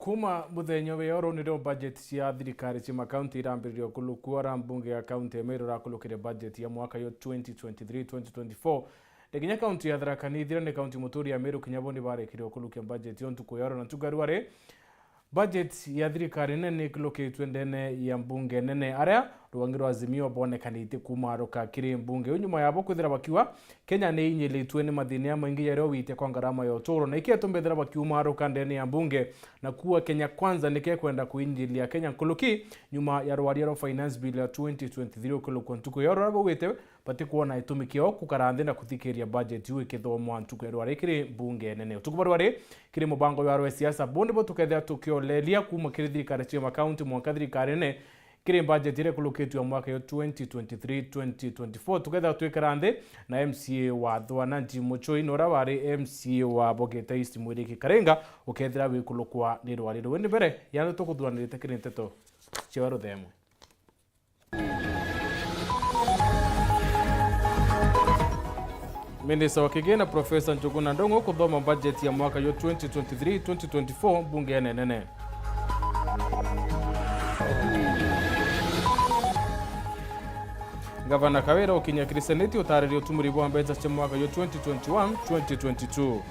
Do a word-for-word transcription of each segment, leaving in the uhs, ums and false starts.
Kuma muthenya wa oro nirio budget cia thirikari cia makaunti irambiriria ukulukua, ara mbunge ya kaunti ya Meru rakulukire budget ya mwaka yo twenty twenty-three twenty twenty-four. Na kinya kaunti ya Tharaka Nithi iria ni kaunti muturi ya Meru, kinya bo ni barekire ukulukia budget yo ntuku ya oro na ntuku ya rwari. Budget ya thirikari nene ni ikulukitue ndene ya mbunge nene, aria rwangi rwa Azimio bonekanite kumaruka kiri mbunge iu nyuma yabo kwithira bakiuga Kenya ni inyilitue ni mathina jamaingi jaria uwitia kwa ngarama ya uturo, na ikio etumba ethira bakiumaruka ndene ya mbunge na kuuga Kenya Kwanza nikekwenda kuinyilia Kenya nkuruki nyuma ya rwaria rwa Finance Bill ya twenty twenty-three ukulukua ntuku ya oro, aria baugite batikwona gitumi kiao gukara nthi na kuthikiria budget iu ikithomwa ntuku ya rwari kiri mbunge nene. Utuku bwa rwari kiri mubango jwa rwa siasa, buu nibo tukethira tukioleria kuuma kiri thirikari cia makaunti mwanka thirikari nene kiri budget iria ikulukitue ya mwaka yo twenty twenty-three twenty twenty-four. Tukethira twikara nthi na M C A wa Thwana Jim Muchoi na uria wari M C A wa Bogeta East Mwiriki Karenga, ukethira wikulukwa ni rwari ruu. Ni mbere ya ndio tukuthuranirite kiri nteto cia ruthemwe. Minista wa kigina Profesa Njuguna Ndung'u kuthoma budget ya mwaka yo twenty twenty-three twenty twenty-four mbungene nene. Gavana Kawira ukinya kiri seneti utariria utumiri bwa mbeca cia mwaka yo twenty twenty-one twenty twenty-two.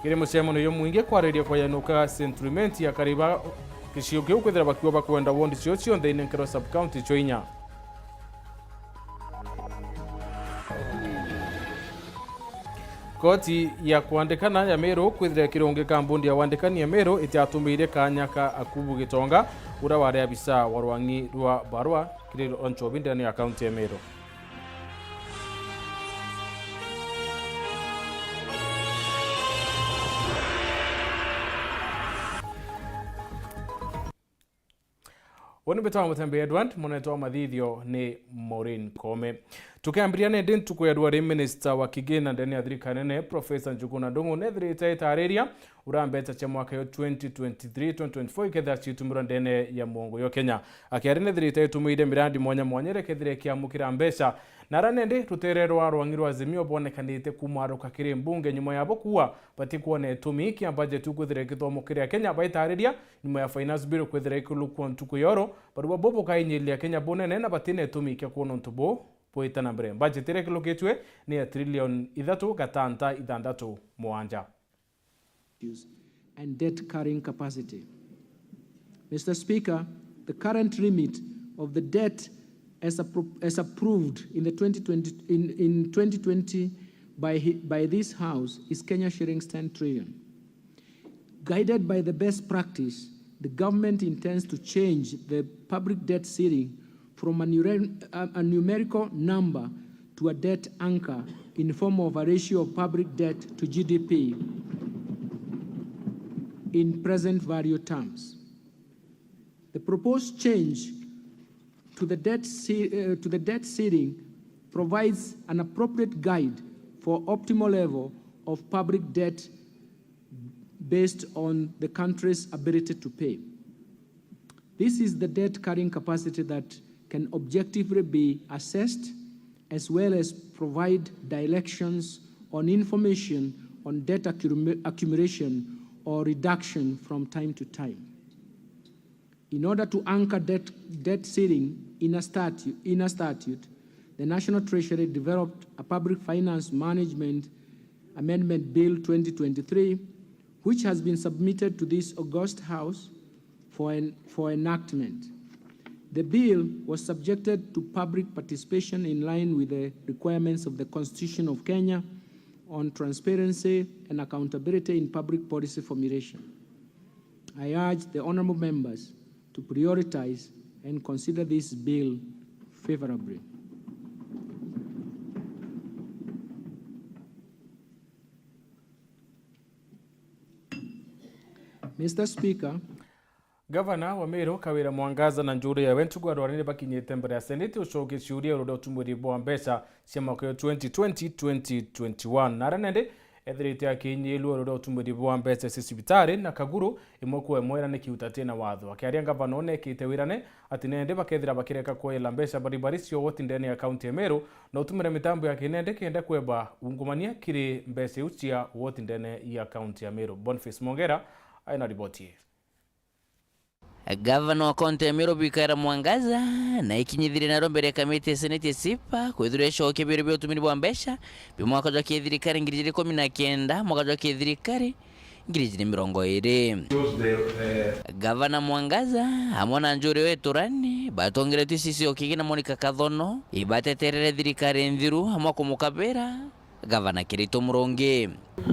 Kiri mucemanio jumwingi kwariria kwa Yanuka Central Imenti, akari ba gicigo kiu kwithira bakiuga bakwenda wondi cio cionthe inenkerwe sub-county cio inya. Koti ya kwandikana ya Meru kwithira ikirungika mbundi ya wandikani ya Meru itiatumiire kanya ka Akubu Gitonga, uria wari abisa wa rwang'i rwa barua kiri Ronchobi ndene ya kaunti ya Meru. Uni mbitwa Mutembe Edward, munene wa mathithio ni Maureen Koome. Tukiambiria nindi ntuku ya rwari, minista wa kigina ndene ya thirikari nene, Profesa Njuguna Ndung'u, nethirite itariria uria mbeca cia mwaka yo twenty twenty-three twenty twenty-four ikethira ciitumirwa ndene ya muongo yo Kenya. Akiaria nethirite itumiire mirandi mwanya mwanya iria ikethira ikiamukira mbeca. Na ara nindi rutere rwa rwang'i rwa Azimio bonekanite kumaruka kiri mbunge nyuma yabo kuuga batikwona itumi kia budget iu kwithira ikithomwa kiri Akenya baitariria nyuma ya Finance Bill kwithira ikulukua ntuku ya oro. Barua buu bukainyiria Akenya bunene na batina itumi kia kwona untu buu bwita na mbere. Budget iria ikulukitue ni ya trilioni ithatu gatanta ithanthatu mwanja. And debt carrying capacity. Mister Speaker, the current remit of the debt as appro-, as approved in the twenty twenty, in, in twenty twenty by hi-, by this House is Kenya shillings ten trillion. Guided by the best practice, the government intends to change the public debt ceiling from a nure-, a, a numerical number to a debt anchor in form of a ratio of public debt to G D P in present value terms. The proposed change to the debt ce-, uh, to the debt ceiling provides an appropriate guide for optimal level of public debt based on the country's ability to pay. This is the debt carrying capacity that can objectively be assessed, as well as provide directions on information on debt accumula-, accumulation or reduction from time to time. In order to anchor debt, debt ceiling in a statu-, in a statute, the National Treasury developed a Public Finance Management Amendment Bill twenty twenty-three, which has been submitted to this august House for en-, for enactment. The bill was subjected to public participation in line with the requirements of the Constitution of Kenya on transparency and accountability in public policy formulation. I urge the honorable members to prioritize and consider this bill favorably. Mister Speaker, Gavana wa Meru, Kawira Mwangaza, na njuri yawe ntuku ya rwari ni bakinyite mbere ya Seneti ucokia ciuria iguru ria utumiri bwa mbeca cia mwaka yo twenty twenty, twenty twenty-one. Na ara nende ethirite akinyirua ruria utumiri bwa mbeca cia cibitari na kaguru imwe kwa imwe na ni kiuta tina watho. Akiaria ngavana, onekite wirane ati nende bakethira bakireka kwoyela mbeca baribari cia woti ndene ya kaunti ya Meru na utumire mitambo ya kinende kenda kweba ungumania kiri mbeca iu cia woti ndene ya kaunti ya Meru. Boniface Mongera aina riboti ii. Gavana wa kaunti ya Meru Kawira Mwangaza na ikinyithirie naro mbere ya kamiti ya seneti ya sipa kwithirwa icokia biuria bia utumiri bwa mbeca bia mwaka jwa kithirikari ngiri ijiri ikumi na kenda, mwaka jwa kithirikari ngiri ijiri mirongo iri. Gavana Mwangaza amwe na njuri o iturani batongeretwe icicio kigina Monica Kathono ibateterere thirikari nthiru amwe kumukabira Gavana Kirito Murungi.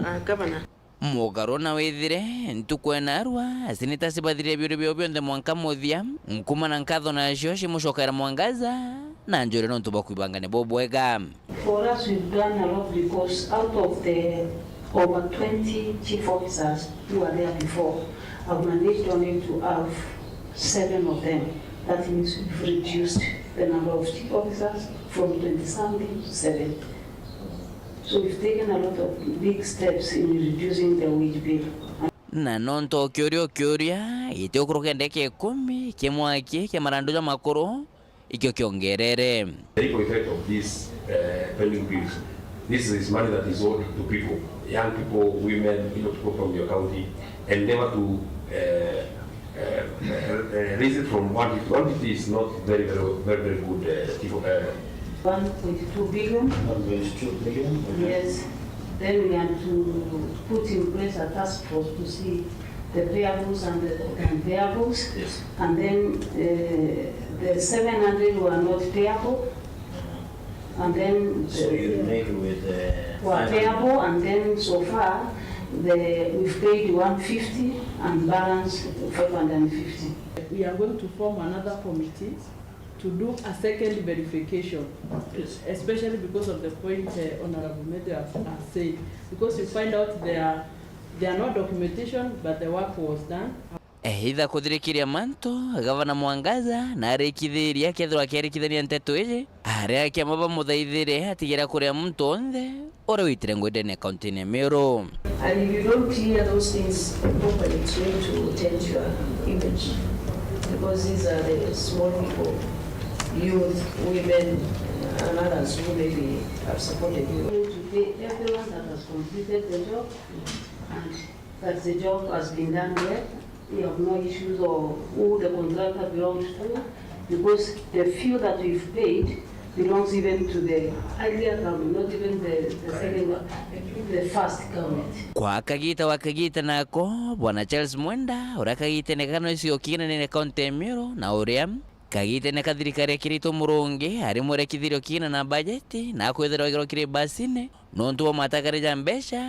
Ah, Gavana. Mugaru na withire ntuku enarua, seneta cibathirire biuria biao bionthe mwanka muthia, nkuma na nkatho nacio cimucokera Mwangaza na njuri nontu bwa kwibangania bubwega. For us, we've done a lot because out of the over twenty chief officers who were there before, I've managed only to have seven of them. That means we've reduced the number of chief officers from twenty something to seven. So we've taken a lot of big steps in reducing the wage bill. Na nontu o kiuria o kiuria, gitigukuruka ndagika ikumi, kimwe aki kia marandu ja makuru, ikio kiongerere. The ripple effect of these, uh, pending bills. This is money that is owed to people, young people, women, you know, people from your county, endeavor to, uh, uh, uh, raise it from one fifty. One fifty is not very, very, very, very good, uh, people, uh, one point two billion. One point two billion, okay. Yes. Then we had to put in place a task force to see the payables and the, and payables. Yes. And then, uh, the seven hundred were not payable. And then, so you, uh, remain with, uh, were five hundred. Payable, and then so far, the, we've paid one fifty and balance five hundred and fifty. We are going to form another committee to do a second verification, yes, especially because of the point, uh, Honorable Meja has, has said, because you find out there, there are no documentation, but the work was done. Either kuthirikiria mantu, Gavana Mwangaza na arikithiria akethirwa akiarikithania nteto iji, aria akiama bamuthaithire atigera kuria muntu onthe uria witire ngui ndene ya kaunti ya Meru. And if you don't clear those things properly, it's going to taint your image, because these are the small people, youth, women, and others who maybe have supported you. We need to pay everyone that has completed the job and that the job has been done well. We have no issues of who the contractor belongs to, because the few that we've paid belongs even to the earlier government, not even the, the second, the first government. Kwa kagita wa kagita nako, Bwana Charles Mwenda, uria kagitene kana icio kinene kaunti ya Meru, na uria kagitene ka thirikari ya Kirito Murungi, ari mwerekithirio kina na bajeti, na akwithirwa agirwa kiri basine, nontu bwa matagari ja mbeca,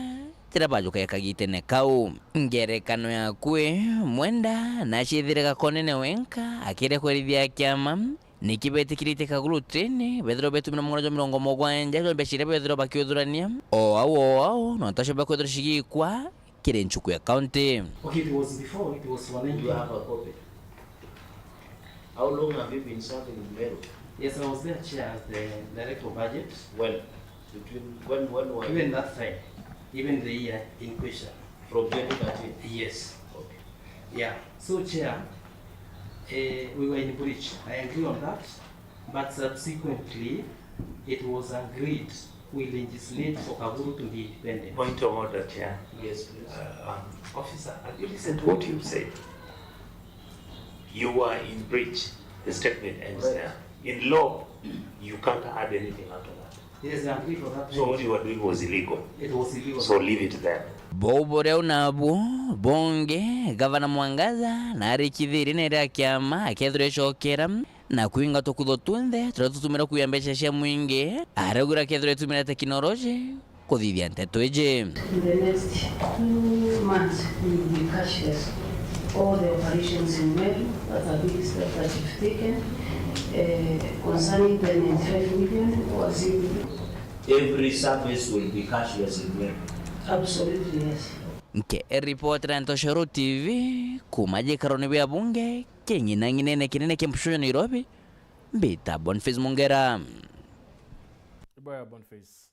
tira bajukaga kagitene kau. Ngerekano ya kwi Mwenda, na aciithire gakonene wenka, akire kwerithia kiama, niki betikirite kaguru train, bethirwa betumira mung'ana jwa mirongo mugwanja jwa mbeca iria bethirwa bakiuthurania, o au, o au, nontu acio bakwithirwa cigikwa kiri nchuku ya kaunti. Okay, it was before, it was for ninety. Do you have a copy? How long have you been serving in Meru? Yes, I was there, Chair, as the director of budget. When? Between when, when were you? Even that time, even the year in question. From twenty thirteen? Yes. Okay. Yeah. So, Chair, eh, we were in breach. I agree on that. But subsequently, it was agreed we legislate for Kaguru to be independent. Point of order, Chair. Yes, please. Uh, um, officer, have you listened to what you said? You were in breach. The statement ends there. Right. In law, you can't add anything after that. Yes, I agree for that. So what you were doing was illegal. It was illegal. So leave it there. Bou buria u nabu bungi, Gavana Mwangaza na arikithirie na iria kiama akethirwa icokera na kwinga tukutho tunthe turia tutumira kuia mbeca cia mwingi, araugire akethirwa itumira teknoloji kuthithia nteto iji. In the next two months, we will be cashless. All the operations in Meru, that's a big step that we've taken. Eh, concerning the ninety-five million, was it? Every service will be cashless in Meru. Absolutely, yes. Nke ripoti ya Ntoshoro T V, kuma gikaroni bia bunge, king'inang'inene kinene kia mpucujo Nairobi, mbita Boniface Mongera. Ibaya Boniface.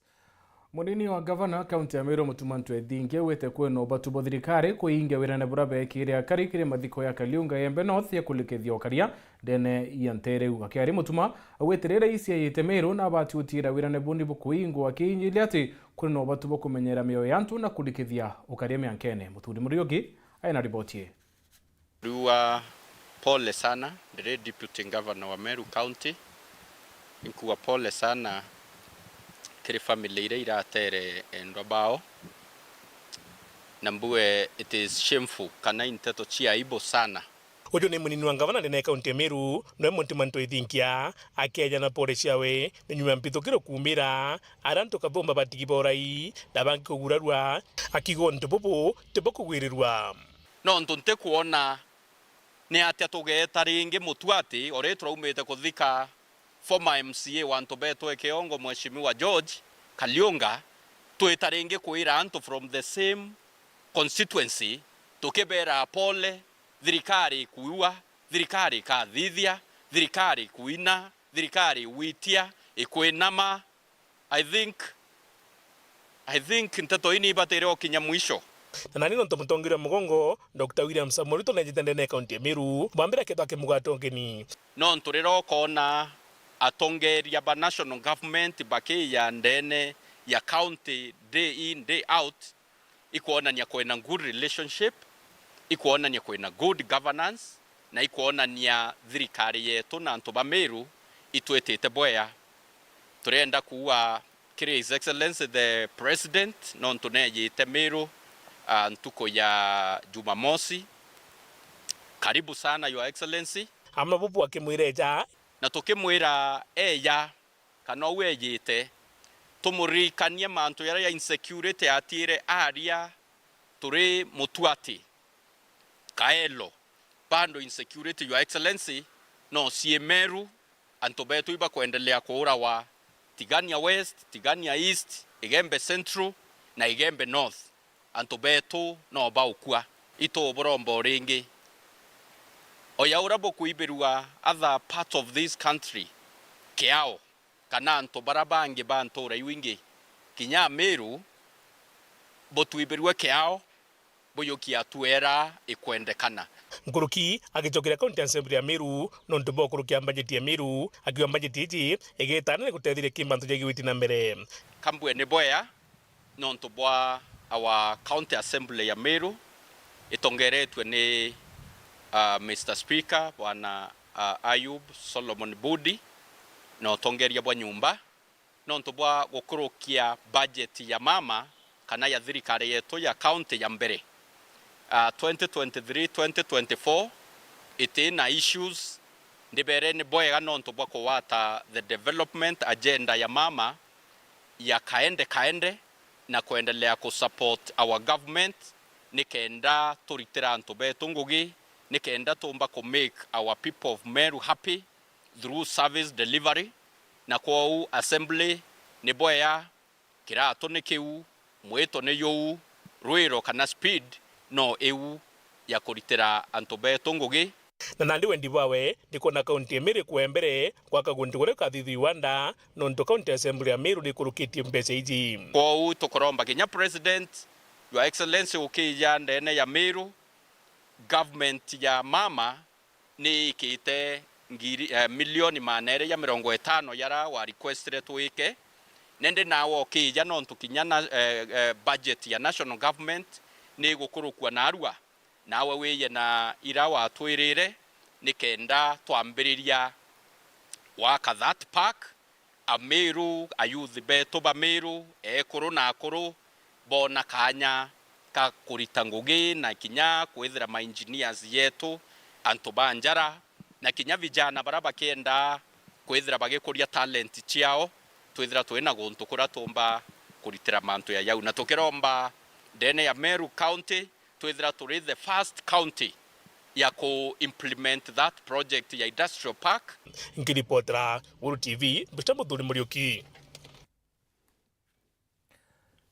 Munini wa gavana kaunti ya Meru Mutuma M'Ethingia augite kwina ubatu bwa thirikari kuingia wirane buria beekire akari kiri mathiko ya Kaliunga Igembe North ya kulikithia ukaria ndene ya nteere iu. Akiaria Mutuma augite riria iciayite Meru na abati utiira wirane buni bukuingwa akiinyiria ati kwina ubatu bwa kumenyera mioyo ya antu na kulikithia ukaria miankene. Muthuri Muriuki aina riboti ii. Ndikuuga pole sana, ndiri Deputy Governor wa Meru County. Inkuuga pole sana kiri family iria irateere endwa bao. Na mbuge it is shameful, kana i nteto cia aibu sana. Uju ni munini wa ngavana ndene ya kaunti ya Meru, noe Mutuma M'Ethingia, akeejana pole ciawe ni nyuma ya mpithukiro kuumira, aria antu kathumba batigi ba urai na bangi kugurarua, akiuga untu bubu ti bwa kugwirirua. Nontu ntikwona ni atia tugeeta ringi Mutwati, o riria turaumite kuthika former M C A wa antu beetu e Kiongo, Mheshimiwa George Kaliunga, twita ringi kwira antu from the same constituency, tukibeera pole, thirikari ikuua, thirikari ikathithia, thirikari ikuina, thirikari igwitia, ikwinama, I think, I think nteto ii ni ibatire ukinya mwisho. Na nani nontu mutongeria wa mugongo, Doctor William Samoei Ruto neejite ndene ya kaunti ya Meru, bwa mbere akethwa akimugwata ugeni. Nontu riria ukoona atongeria ba national government bakiija ndene ya county day in, day out, ikwonania kwina good relationship, ikwonania kwina good governance, na ikwonania thirikari yetu na antu ba Meru itwitite bwea. Turienda kuuga kiri His Excellency the President, nontu neejite Meru, ah, ntuku ya Jumamosi. Karibu sana, Your Excellency. Amwe bubu akimwira eja. Na tukimwira eja, kana uu eejite, tumuririkanie mantu jaria ja insecurity atiire aaria turi Mutwati, Kaelo, bado insecurity, Your Excellency, no cii Meru, antu beetu ibakwendelea kuurawa Tigania West, Tigania East, Igembe Central na Igembe North. Antu beetu no baukua, ituburomba o ringi. O ja uria bukwibirua other part of this country, kiao, kana antu baria bangi ba ntuura iu ingi, kinya Meru butwibirue kiao, bujukia tuera ikwendekana. Nkuruki agicokeria County Assembly ya Meru nontu bwa kurukia mbajeti ya Meru, akiuga mbajeti iji igeetana ni guteethiria ki mantu jagi gwiti na mbere. Kambue ni bwea nontu bwa our County Assembly ya Meru, itongeretue ni, ah, Mister Speaker, Bwana, ah, Ayub Solomon Budi, na utongeria bwa nyumba, nontu bwa gukurukia budget ya mama kana ya thirikari yetu ya county ya mbere. Ah, twenty twenty-three, twenty twenty-four, iti na issues, ndibere ni bwega nontu bwa kugwata the development agenda ya mama ya kaende kaende, na kwendelea ku support our government, nikenda turitira antu betu ngugi, nikenda tumba ku make our people of Meru happy through service delivery. Na kwou assembly ni bwea, kiratu ni kiu, mwito ni juu, rwiro kana speed no iu ya kuritira antu betu ngugi. Na nandi wendi bwawe ni kwona kaunti ya Meru ikwea mbere gwaka guntu kuria kukathithua iwanda, nontu County Assembly ya Meru ni ikurukitie mbeca iji. Kwou tukuromba kinya President, Your Excellency, ukiija ndene ya Meru, government ya mama ni ikite ngiri, eh, milioni maana eri ja mirongo itano jara wa requestire twike. Nindi nawe ukiija nontu kinya na, eh, eh, budget ya national government ni igukurukua narua, nawe wije na ira watwirire, nikenda twambiriria gwaka that park. Amiru, ayuthi betu ba Miru, ekuru na akuru, boona kaanya ka kurita ngugi na kinya kwithira ma engineers yetu, antu ba njara, na kinya vijana baria bakienda kwithira bagikuria talent ciao, twithira twina guntu kuria tuumba kuritira mantu ya jau. Na tukiromba ndene ya Meru County, twithira turi the first county ya ku implement that project ya industrial park. Nkiripotera Guru T V, mbita Muthuri Muriuki.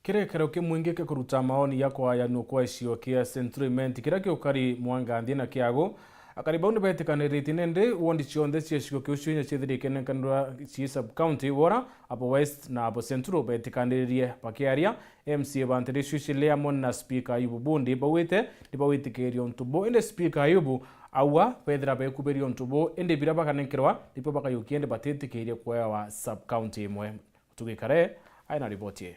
Kirekero kimwingi kia kuruta maoni ya kwayanua kwa icio kia Century Mint kiria kiukari Mwanganthie na Kiagu, Akari bau ni beetikaniritie nindi wondi cionthe cia gicigo kiu cio inya ciithirikene nkanirwa cii sub-county, wora abo West na abo Central beetikaniririe. Bakiaria, M C A ba nteere icio ciri amwe na Speaker Ayubu Bundi baugite ni bawitikiria untu buu, indi Speaker Ayubu auga beethira bekubiria untu buu, indi biria bakanenkerwa nibio bakayukia, indi batitikiria kuewa sub-county imwe. Mutugi Kare aina riboti ii.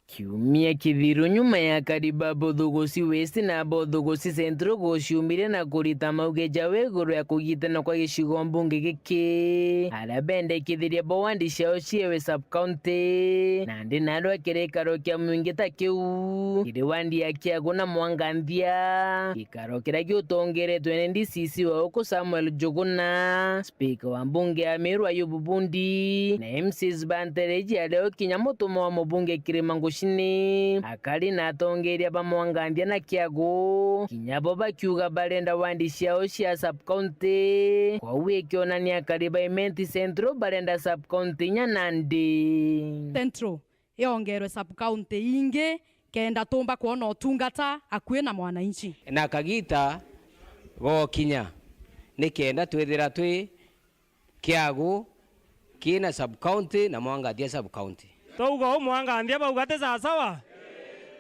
Kiumia kithiru nyuma ya akari ba Bothugusi West na Bothugusi Central guciumiria na kurita mauge jao iguru ya kugitana kwa gicigo mbunge giki, aria bendekithirie bo wandi ciao ciewe sub-county, nandi narua kiri gikaro kia mwingi ta kiu kiri wandi ya Kiagu na Mwanganthia, gikaro kiria giutongeretwe ni D C C wa uku Samuel Njuguna, Speaker wa mbunge ya Meru Ayubu Bundi, na M Cs ba nteere iji ario kinya mutumwa wa mubunge Kirima Ngucini, akari na atongeeria ba Mwanganthia na Kiagu, kinya bo bakiuga barenda wandi ciao cia sub-county. Kwou ikionania akari ba Imenti Central barenda sub-county inya nandi. Central yongerwe sub-county ingi kenda tumba kwona utungata akui na mwananchi. Na kagita gokinya, ni kenda twithira twi Kiagu kina sub-county na Mwanganthia sub-county. Twauga uu Mwanganthia bauga ti sawasawa,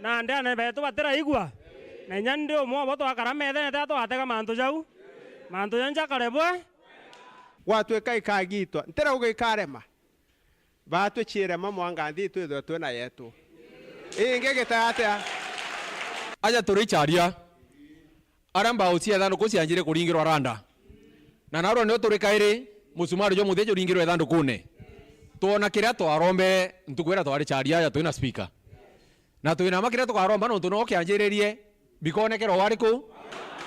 na andiane betu batiraigua, na inya ndi umwe obo twakara methene tia twatega mantu jau, mantu jau njakare bwe. Gwatuika ikagitwa, ntirauga ikarema. Baatwiciire ma Mwanganthia itwithwe twina yetu. Ingi gita atia? Aja turi icharia, aria mbao cia ithanduku cianjire kuringirwa randa, na narua nio turi kairi, musumari jwa muthia juringirwe ithandukune. Twona kiria twarombere ntuku iria twari charia aja twina speaker. Na twina ma kiria tukaromba nontu no kianjiririe, bikonekerwa wari ku?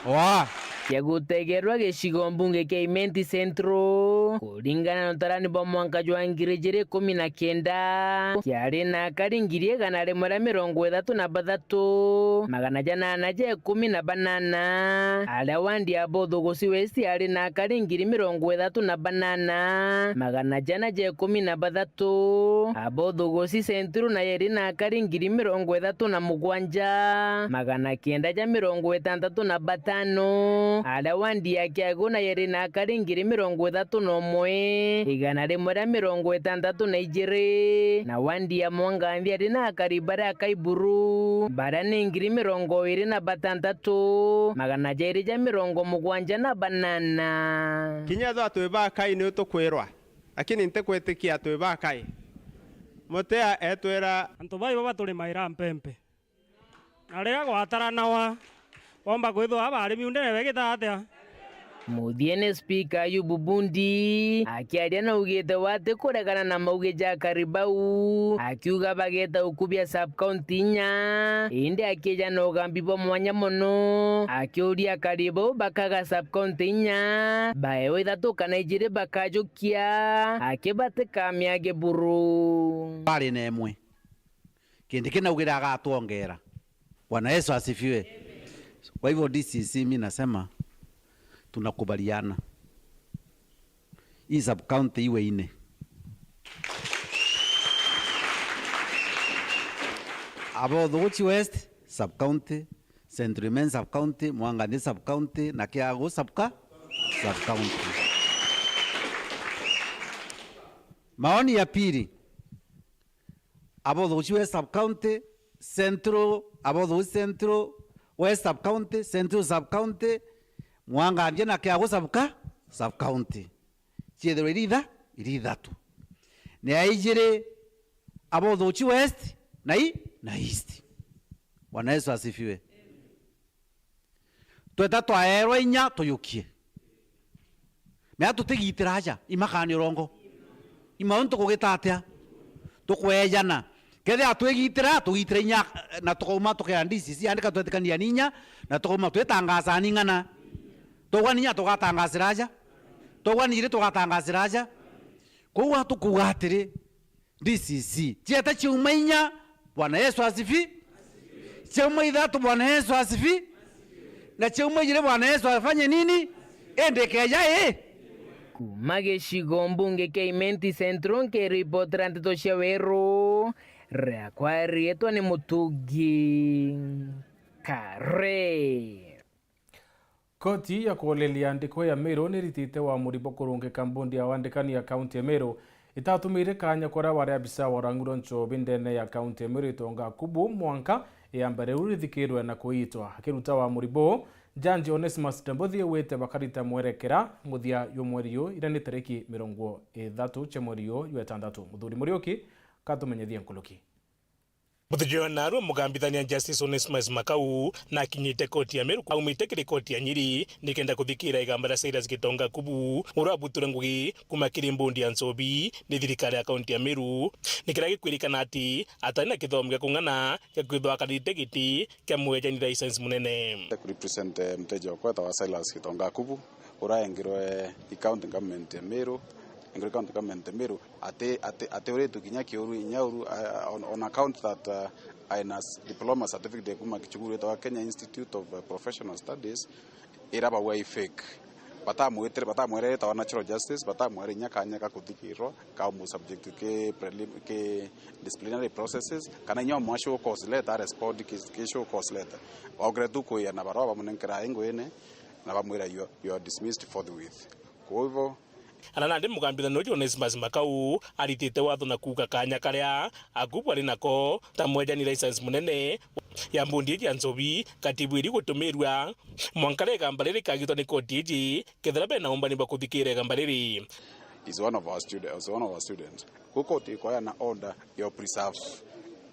Wa. Kia gutegerwa gicigo mbunge kia Imenti Central, kuringana na utarani bwa mwanka jwa ngiri ijiri ikumi na kenda, kiari na akari ngiri igana rimwe ria mirongo ithatu na bathatu, magana janana ja ikumi na banana, aria wandi ya Bothugusi West yari na akari ngiri mirongo ithatu na banana, magana jana ja ikumi na bathatu. Abothugusi Central nayo iri na akari ngiri mirongo ithatu na mugwanja, magana kenda ja mirongo itantatu na batano, aria wandi ya Kiagu nayo iri na akari ngiri mirongo ithatu na umwe, igana rimwe ria mirongo itantatu na ijiri, na wandi ya Mwanganthia iri na akari baria akai buru, baria ni ngiri mirongo iri na batantatu, magana jairi ja mirongo mugwanja na banana. Kinya ethwa twi bakai niu tukwirwa, lakini ntikwitikia twi bakai. Mutia etwira, antu baibo baturimaira mpempe, na riria gwataranawa, boomba kwithwa bari miundene begita atia? Muthiene, Speaker Ayubu Bundi akiaria naugite we atikuregana na mauge ja akari bau, akiuga bageta ukubia sub-county inya, indi akija na ugambi bwa mwanya mono, akiuria akari bau bakaga sub-county inya, baewe ithatu kana ijiri bakajukia, akibatika miage buru. Bari na imwe. Kindi kinaugire agatwongera. Bwana Yesu asifiwe. Kwa hivyo D C C, mi nasema tunakubaliana. Hii sub-county iwe ine. Abothuguchi West sub-county, Central Imenti sub-county, Mwanganthia sub-county, na Kiagu sub-ca-, sub-county. Maoni ya pili, Abothuguchi West sub-county, Central, Abothuguchi Central, West sub-county, Central sub-county, Mwanganthia na Kiagu sub-ca-, sub-county. Ciethirwe iri itha-, iri ithatu. Ni aijiri Abothuguchi West na i-, na East. Bwana Yesu asifiwe. Tweta twaerwa inya tuyukie. Mea tutigitira aja, imakani urongo. Imauntu kugita atia? Tukwejana. Kethira twigitira, tugitira inya, na tukauma tukea D C C, andika twetikania ni inya, na tukauma twitangasa ni ng'ana. Twaugwa ni inya tugatangasira aja. Twaugwa ni iri tugatangasira aja. Kwou atukuuga atiri, D C C. Cieta ciauma inya, Bwana Yesu asifi. Ciauma ithatu, Bwana Yesu asifi. Na ciauma ijiri, Bwana Yesu afanye nini? Indi keja i. Kuma gicigo mbunge kia Imenti Central, nkiripotera nteto cia weru, riakwa riitwa ni Mutugi Kare. Koti ya kuulilia ndiko ya Meru niritite uamuri bwa kurungika mbondi ya wandikani ya kaunti ya Meru itatumire kanya kuria wari abisa wa urang'uru nchobi ndene ya kaunti ya Meru Itonga Akubu mwanka iamba riu rithikirwe na kuitwa. Akiruta uamuri buu, Jaji Onesmus Ndambuthi augite bakarita mwerekera muthia jwa mweri uyu, iria ni tariki mirongo ithatu cia mweri uyu jwa itantatu. Muthuri Muriuki katumenyithie nkuruki. Muthuri wa narua mugambithania Justice Onesmus Makau na akinyite koti ya Meru aumite kiri koti ya Nyeri nikenda kuthikira igamba ria Silas Gitonga Kubu, uria wabutirwe ngugi kuma kiri mbondi ya nchobi ni thirikari ya kaunti ya Meru, ni kiria gikwirikana ati atari na kithomo gia kung'ana gia kwithwa akarite giti kia mwejani license munene. Ku represent, eh, mteja okwa etawa Silas Gitonga Kubu, uria aengirwe i county government ya Meru, aengirwe county government ya Meru, ati, ati, ati uritwe kinya kiuru, inya uru, uh, on, on account that, uh, aina s-, diploma certificate kuma cukuru etawa Kenya Institute of, uh, Professional Studies, ira bauga i fake. Batamwitire, batamwerere etawa natural justice, batamwere inya kanya ka kuthikirwa, ka umu subject ki prelim-, ki disciplinary processes, kana inya umwa show cause letter, a respond ki, ki show cause letter. Baugire tu kuia na barua bamunenkera ingwine, na bamwira, "You, you are dismissed forthwith." Kwa hivyo, ana nandi mugambithania uju Onesmus Makau aritite watho na kuuga kanya karia Akubu ari nako ta mwejani license munene ya mbondi iji ya nchobi, katibu iri gutumirua mwanka ria igamba riri rikagitwa ni koti iji, kethira bena umbani bwa kuthikira igamba riri. Is one of our student-, is one of our students. Ku koti ikoya na order ya preserve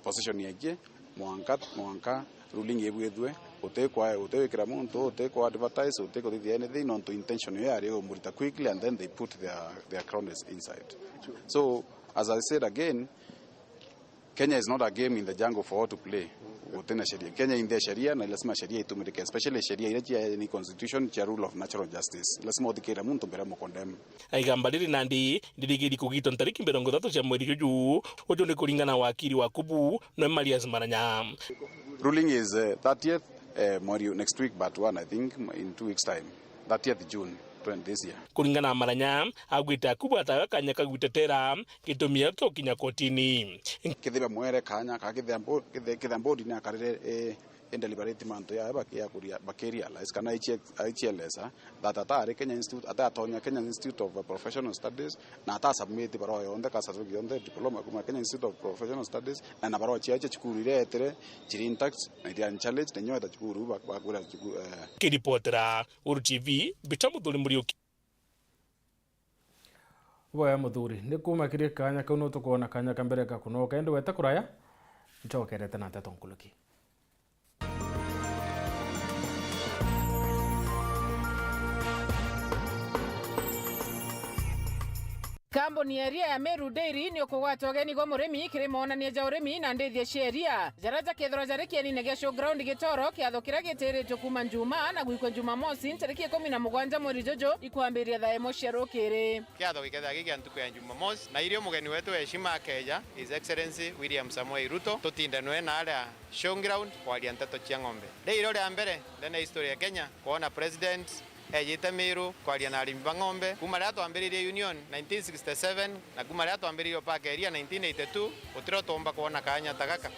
position yake mwanka, mwanka ruling ibwithwe, utikwa, utiwikira muntu, utikwa advertise, utikuthithia anything, nontu intention yo yari umurita quickly and then they put their, their cronies inside. So, as I said again, Kenya is not a game in the jungle for all to play. Gutina sheria. Kenya in the sheria na lazima sheria itumirike, especially sheria iria cia ni constitution cia rule of natural justice. Lazima uthikire muntu mbere ya mukondemn. Igamba riri nandi ririgiri kugitwa ntariki mirongo ithatu cia mweri juju. Uju ni kuringana na wakiri wa Kubu, noe Marius Maranya. Ruling is, uh, thirtieth, uh, mweri, next week, but one, I think, in two weeks' time. Thirtieth June, twenty, this year. Kuringana na Maranya, augite Akubu atawe kanya ka gutetera gitumi gia gukinya kotini. Kethira mwere kanya, ka kethira mbo-, kethe-, kethira mbondi ni akarire, eh, in deliberate mantu ya bakia kuria, bakirealize kana aichie, aichielesa that atari Kenya Institute, atatonya Kenya Institute of Professional Studies, na ata submit barua yonthe, ka certificate yonthe, diploma kuma Kenya Institute of Professional Studies, na, na barua cia, cia cukuru iria etire, chiri intact, na iria unchallenged, na nyo eta cukuru, ba-, bakwira cukuru, eh. Kiripotera Uru T V, mbita Muthuri Muriuki. Boya Muthuri, ni kuma kiri kanya kau no tukwona kanya ka mbere ga kunoka, indi wete kuraya, ncokerete na nteto nkuruki. Kambuni ya iria ya Meru Dairy ni ukugwata ugeni gwa murimi kiri monania ja urimi na ndithia cia iria, jaria jakethirwa jari kienine gia showground Gitoro, kiatho kiria gitiritwe kuma Njumaa na gwikwa Jumamosi, ntariki ikumi na mugwanja mweri juju, ikwambiria thaa imwe cia rukiri. Kiatho gikethira gi kia ntuku ya Jumamosi, na irio mugeni wetu wa heshima akeja, His Excellency William Samoei Ruto, tutinde nwe na aria showground kwaria nteto cia ng'ombe. Ri irio ria mbere ndene ya history ya Kenya kwona president ejite Meru kwaria na arimi ba ng'ombe. Kuma riria twambiririe union nineteen sixty-seven na kuma riria twambiririe Opaka Eria nineteen eighty-two, gutiro twomba kwona kanya ta gaka.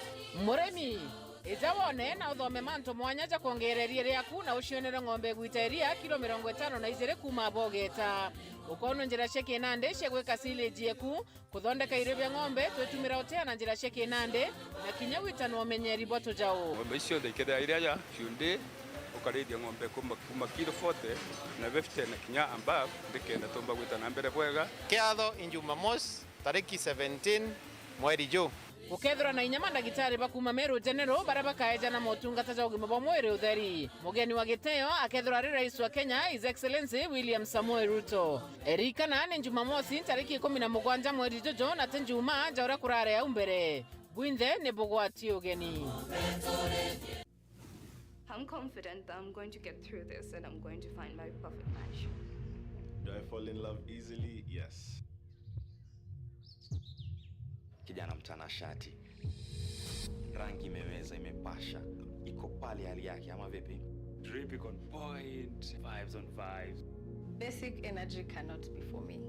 Murimi, ija wone na uthome mantu mwanya ja kwongereria riaku na ucionere ng'ombe igwita iria kilo mirongo itano na ijiri kuma bogeta. Ukonwe njira cia kinandi cia gwika silage yeku, kuthondeka irio bia ng'ombe, twitumira utea na njira cia kinandi, na kinya gwitana umenyeri bwa tujau. Ng'ombe ici cionthe ikethira iri aja, ciundi, ukarithia ng'ombe kuma, kuma kilo forty na fifty na kinya above, nikenda tumba gwita na mbere bwega. Kiatho i Jumamosi, tariki seventeen mweri juu. Gukethirwa na inya mandagitari ba kuma Meru General baria bakaejana motungata ja ugima bwa mwiri utheri. Mugeni wa giteo akethirwa ari Rais wa Kenya, His Excellency William Samoei Ruto. Ririkana ni Jumamosi, ntariki ikumi na mugwanja mweri juju, na ti Njumaa ja uria kurari au mbere. Bwinthe ni bugwati ugeni. I'm confident that I'm going to get through this and I'm going to find my perfect match. Do I fall in love easily? Yes. Kijana mtanashati. Rangi imeweza, imepasha. Iko pale hali yake, ama vipi? Drip iko on point, vibes on vibes. Basic energy cannot be for me.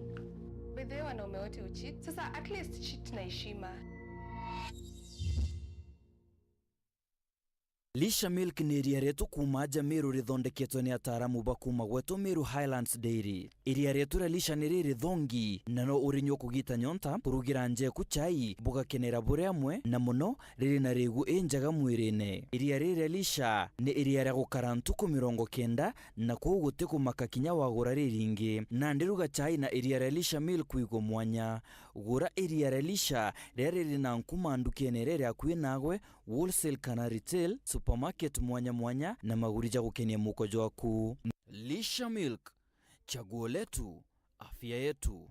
By the way, wanaume wote ucheat. Sasa at least cheat na heshima. Lisha Milk ni iria rietu kuuma aja Meru rithondeketwe ni ataaramu ba kuuma gwetu Meru Highlands Dairy. Iria rietu ria Lisha ni riri thongi, na no urinyua kugita nyonta, kurugira njeku chai, bugakenera buri amwe, na mono riri na rigu injega mwirine. Iria riri ria Lisha ni iria ria gukara ntuku mirongo kenda, na kwou guti kumaka kinya wagura riringi. Nandi ruga chai na iria ria Lisha Milk wigwe mwanya. Gura iria ria Lisha riria riri na nkuma ndukene iria iri akui naagwe, wholesale kana retail, supermarket mwanya mwanya, na maguri ja gukenia muko jwaku. Lisha Milk, chaguo letu, afya yetu.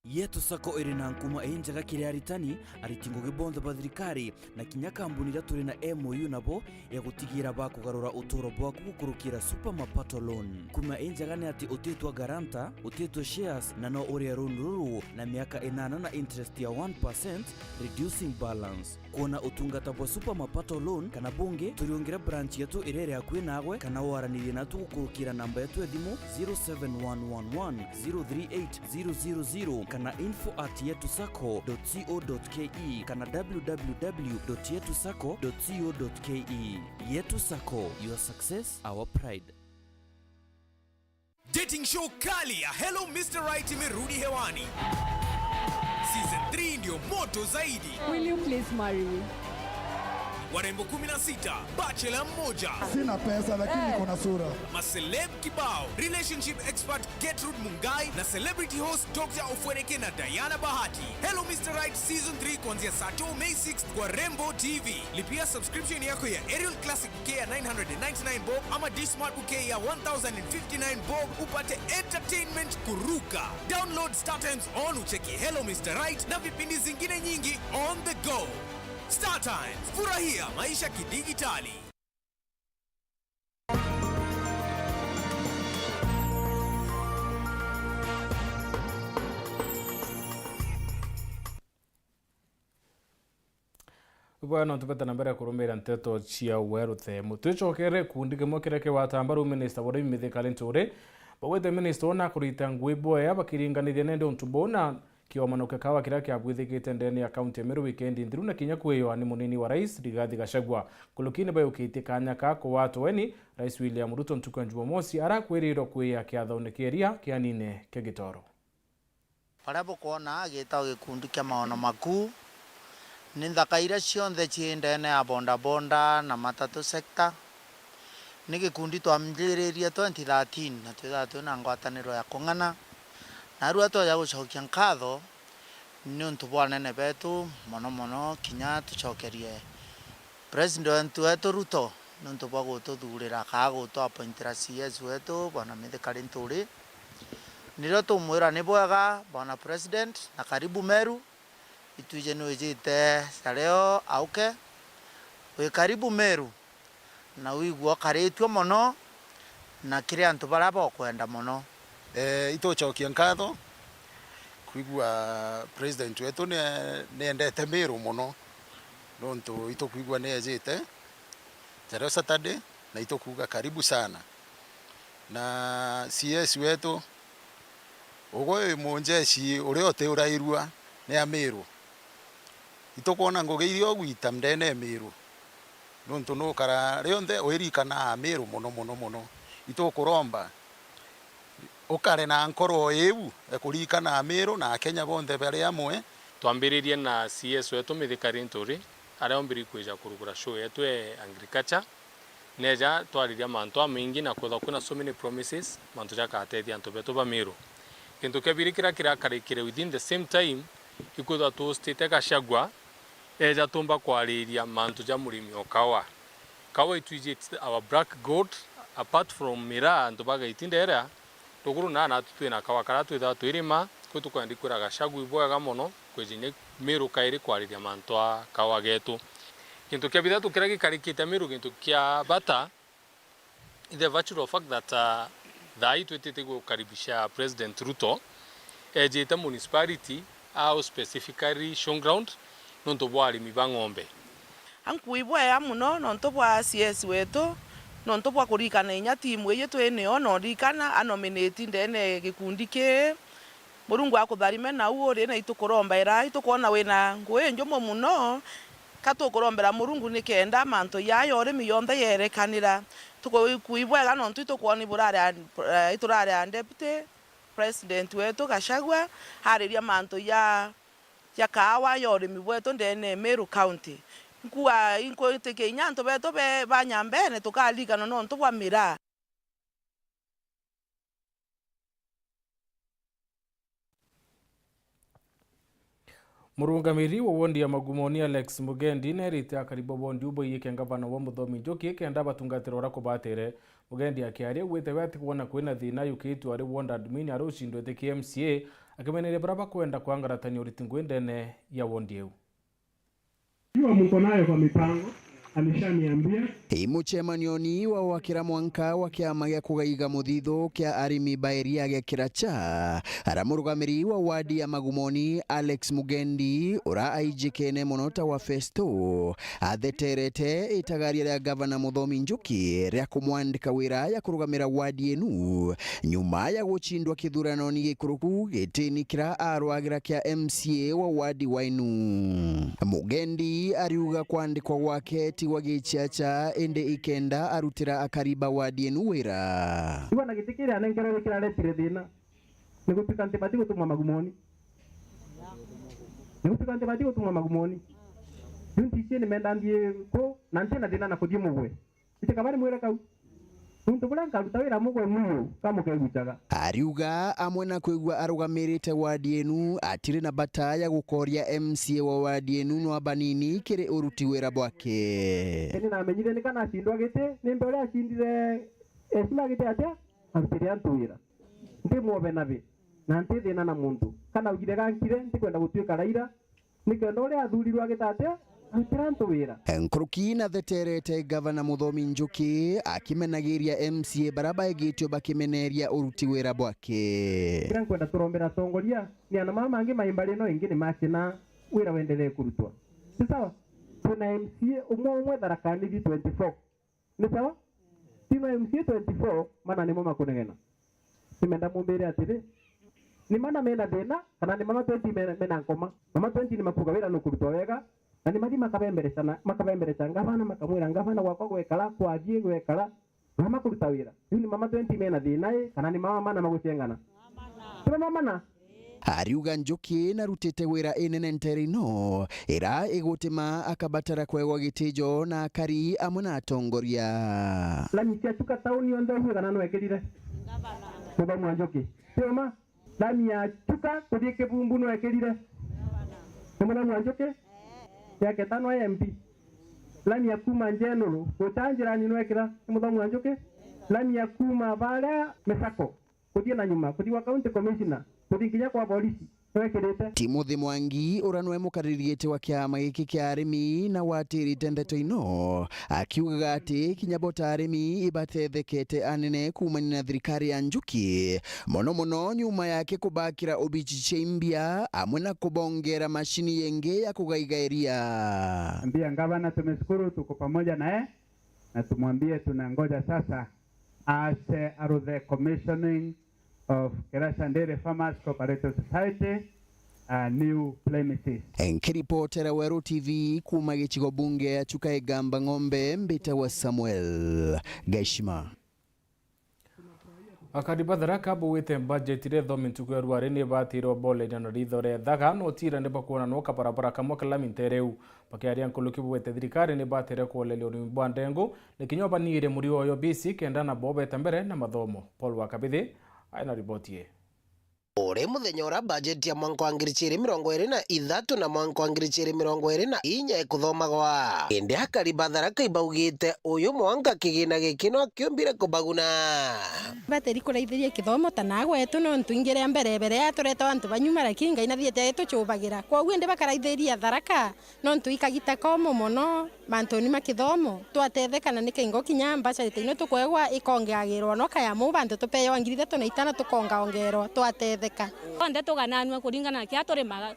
Yetu Sacco iri na nkuma injega kiri aritani, ariti ngugi bonthe ba thirikari, na kinya kambuni iria turi na M O U nabo ya gutigira bakugarura uturo bwaku gukurukira Super Mapato Loan. Nkuma injega ni ati utitwa guarantor, utitwa shares, na no urie loan ruru na miaka inana na interest ya one percent, reducing balance. Kwona utungata bwa Super Mapato Loan kana bungi, turiungire branch yetu iria iri akui naagwe, kana waranirie natu gukurukira namba yetu ya thimu zero seven one one one zero three eight zero zero zero kana info at yetu sacco dot co dot ke kana w w w dot yetu sacco dot co dot ke. Yetu Sacco, your success, our pride. Dating show kali ya Hello Mister Right imerudi hewani. Season three ndio moto zaidi. Will you please marry me? Warembo kumi na sita, bachelor mmoja. Sina pesa, lakini niko na sura. Maceleb kibao, relationship expert Gertrude Mungai na celebrity host Doctor Ofweneke na Diana Bahati. Hello Mister Right Season three kuanzia saa two May sixth kwa Rembo T V. Lipia subscription yako ya Aerial Classic bouquet ya nine hundred and ninety-nine bob ama Dish Smart bouquet ya one thousand and fifty-nine bob upate entertainment kuruka. Download StarTimes On ucheki Hello Mister Right na vipindi zingine nyingi on the go. StarTimes, furahia maisha kidigitali. Bwana, tubete na mbere kurumira nteto cia weruthemu. Twicokere gikundi kimwe kiria kigwata mbaru minista wa urimi Mithika Linturi. Baugite minista ona akurita ngui bwea bakiringaniria nende untu buu na kiomano kia kawa kiria kiabwithikite ndene ya kaunti ya Meru wikendi nthiru na kinya kwiywa ni munini wa rais Rigathi Gachagua. Nkurukini bayukitie kanya ka kugwatwa weni, Rais William Ruto ntuku ya Jumamosi arakwirirwa kwia kiathauni kia iria kianine kia Gitoro. Baria bukwona gitagwa gikundi kia maono makuu, ni nthaka iria cionthe cii ndene ya bodaboda na matatu sector. Ni gikundi twambiririe twenty thirteen na twithagwa twina ngwataniro ya kung'ana. Narua tweja gucokia nkatho niuntu bwa anene betu, mono mono kinya tucokerie President wetu Ruto niuntu bwa gututhurira kaa gutu appointira C S wetu, Bwana Mithika Linturi. Nirio tumwira ni bwega, Bwana President, na karibu Meru. Itwiji nwijite cario auke. Wi karibu Meru, na wigua ukaritue mono, na kiri antu baria bokwenda mono. Eh, itucokia nkatho kwigua president wetu ni, niendete Meru mono, nontu itukwigua ni ejite cario Saturday, na itukuuga karibu sana. Na C S wetu, ugwe wi munjeshi uria utiurairua ni Amiru. Itukwona ngugi iria ugwita ndene ya Miru, nontu nukara rionthe uirikana Amiru mono, mono, mono. Itukuromba ukare na nkoro iu ya kuririkana Amiru na Akenya bonthe bari amwe. Twambiririe na C S wetu Mithika Linturi, aria ombiri kwija kurugura show yetu ya agriculture. Neja twariria mantu amaingi na kwethwa kwina so many promises, mantu jagatethia antu betu ba Miru. Gintu kia biri kiria kirakarikire within the same time, ikwithwa tuhostite Gachagua, eja tumba kwariria mantu ja murimi o kawa. Kawa itwiji it's our black gold, apart from miraa antu bagaitinda iria, ruguru na natu twina kawa karia twithaga twirima, kwi tukwenda ikwira Gachagua ibwega mono, kwijinya Miru kairi kwariria mantu a kawa getu. Gintu kia bithatu kiria gikarikite Miru, gintu kia bata, the virtual fact that, uh, thaa ii twitite gukaribisha President Ruto, ejite municipality, au specifically showground, nontu bwa arimi ba ng'ombe. Ankui bwea mono nontu bwa C S wetu, nontu bwa kuririkana inya timu iji twi nio, na uririkana anominate ndene gikundi kii. Murungu akutharime nau uri, na itukuromba ira itukwona wina ngui njumu mono, Ka tukurombera Murungu nikenda mantu jaa ya urimi jonthe yerekanira. Tukuigua bwega nontu itukwoni burari a-, eh, iturari a Deputy President wetu Gachagua ariria mantu ja, ja kaawa ya urimi bwetu ndene ya Meru County. Nkua, inkwitikia inya antu betu be, ba Nyambene tukaririkanwa nontu bwa miraa. Murungamiri wa wondi ya Magumoni Alex Mugendi neerite akari ba wondi u baiyike ngavana wa Muthomi Njuki kenda batungatira uria kubatire. Mugendi akiaria augite we atikwona kwina thina yukitwe ari ward admin ari ucindwete ki M C A, akimeneria baria bakwenda kwangaratania uriti ngui ndene ya wondi iu. Ikiwa mko nayo kwa mipango, alishaniambia. I mucemanioni wa gwakira mwanka wa kiama gia kugaiga muthithu kia arimi ba eria gia Kiracha, ara murugamiri wa wadi ya Magumoni, Alex Mugendi, ura aijikene mono ta wa Festo, atheterete itagaria ria gavana Muthomi Njuki ria kumwandika wira ya kurugamira wadi enu, nyuma ya gucindwa kithuranoni gikuruku gitini kiria arwagira kia M C A wa wadi wa Inu. Mugendi ariuga kwandikwa gwake ti gwa gichiacha, indi ikenda arutira akari ba wadi enu wira. Igua na giti kiria anenkerwe ni kiraretire thina. Ni gutuika ntibati gutumwa Magumoni. Ni gutuika ntibati gutumwa Magumoni. Riu nticie ni menda nthie ku, na ntina thina na kuthii mugwe. Iti kaba ni mwire kau. Nuntu buria nkaruta wira mugwe mwiu, ka mukegucaga. Ariuga amwe na kwigua arugamirite wadi enu, atiri na bata ya gukoria M C A wa wadi enu no abanini kiri uruti wira bwake. Ni namenyire ni kana acindwa giti, nimbe uria acindire ecila giti atia? Arutire antu wira. Nti mwobe nabi, na nti thina na muntu. Kana augire gankire, ntikwenda gutuika Raila, nikenda uria athurirwe agita atia? Arutira antu wira. Nkuruki natheterete gavana Muthomi Njuki akimenagiria M C A baria baigitwe bakimeneria uruti wira bwake. Kiria nkwenda turombera atongoria, ni ana mama mangi mai mbari ino ingi ni makina wira wenderee kurutwa. Ni sawa? Twina M C A umwe umwe Tharaka Nithi twenty-four. Ni sawa? Tino M C A twenty-four, mana nimo makunegena. Nimenda mumbire atiri, ni mana mena thina, kana ni mama twenty mena, mena nkoma? Mama twenty ni makuga wira nukurutwa wega, na ni mathi makabembereca na, makabembereca ngavana, makamwira, "Ngavana, gwakwa gwekara, kwathie gwekara, mama kuruta wira." Riu ni mama twenty mena thina i, kana ni mama mana magucengana? Ti mama mana? Ariuga Njuki narutite wira inene ntere ino, ira igutima akabatara kwegwa gitijo na akari amwe na atongoria. Lami cia Chuka tauni yonthe uguo kana nwekirire? Muthomi wa Njuki. Ti uma? Lami ya Chuka kuthii Kibumbu nwekirire? Ni Muthomi wa Njuki? Ya Ketano ya M P. Lami ya kuma Njenuru gucha njirani nwekira? Ni Muthomi wa Njuki? Lami ya kuma baria Misako kuthii na nyuma, kuthii kwa county commissioner, kuthii nginya kwa borisi, nwekirite. Timothy Mwangi, uria nwe mukariri giti wa kiama giki kia arimi, na watirite ndeto ino, akiugaga ati kinya bo ta arimi ibatethekete anene kuumania na thirikari ya Njuki, mono mono nyuma yake kubakira obici cia imbia, amwe na kubongera macini yengi ya kugaiga iria. Ambia ngavana tumeshukuru, tuko pamoja naye. Na tumwambie tunangoja sasa aache aruthe commissioning of Kiracha Dairy Farmers Cooperative Society, uh, new premises. Nkiripotera Weru T V kuuma gicigo bunge ya Chuka Igamba Ng'ombe, mbitagwa Samuel Gaishima. Akari ba Tharaka baugite bajeti iria ithomi ntuku ya rwari ni ibatirwe boleria na ritho ria ithaga, no ti ira ni bakwona no kabarabara kamwe ka lami ntere iu. Bakiaria nkuruki baugite thirikari ni ibatire kwoleria urimi bwa ndengu, ni kinya ubaniire murio oyo bisi kenda nabo bete mbere na mathomo. Paul wa Kabithi aina riboti ii. Uri muthenya uria bajeti ya mwanka wa ngiri ciiri mirongo iiri na ithatu na mwanka wa ngiri ciiri mirongo iiri na inya ikuthomagwa. Indi akari ba Tharaka ibaugite uyu mwanka kigina giki no kiumbire kubaguna. Batiri kuraithiria kithomo ta na gwetu, nontu ingi ria mbere, mbere ya tureta antu ba nyuma, lakini Ngai nathiete agitucubagira. Kwoguo indi bakaraithiria Tharaka, nontu i kagita komu mono mantuni ma kithomo. Twatetheka na ni kingo kinya mbacarite ino tukwegwa ikongeagirwa no kayamu bantu tupeewa ngiri ithatu na itano tukongaongerwa, twatetheka. Onthe tugananua kuringana na kiria turimaga.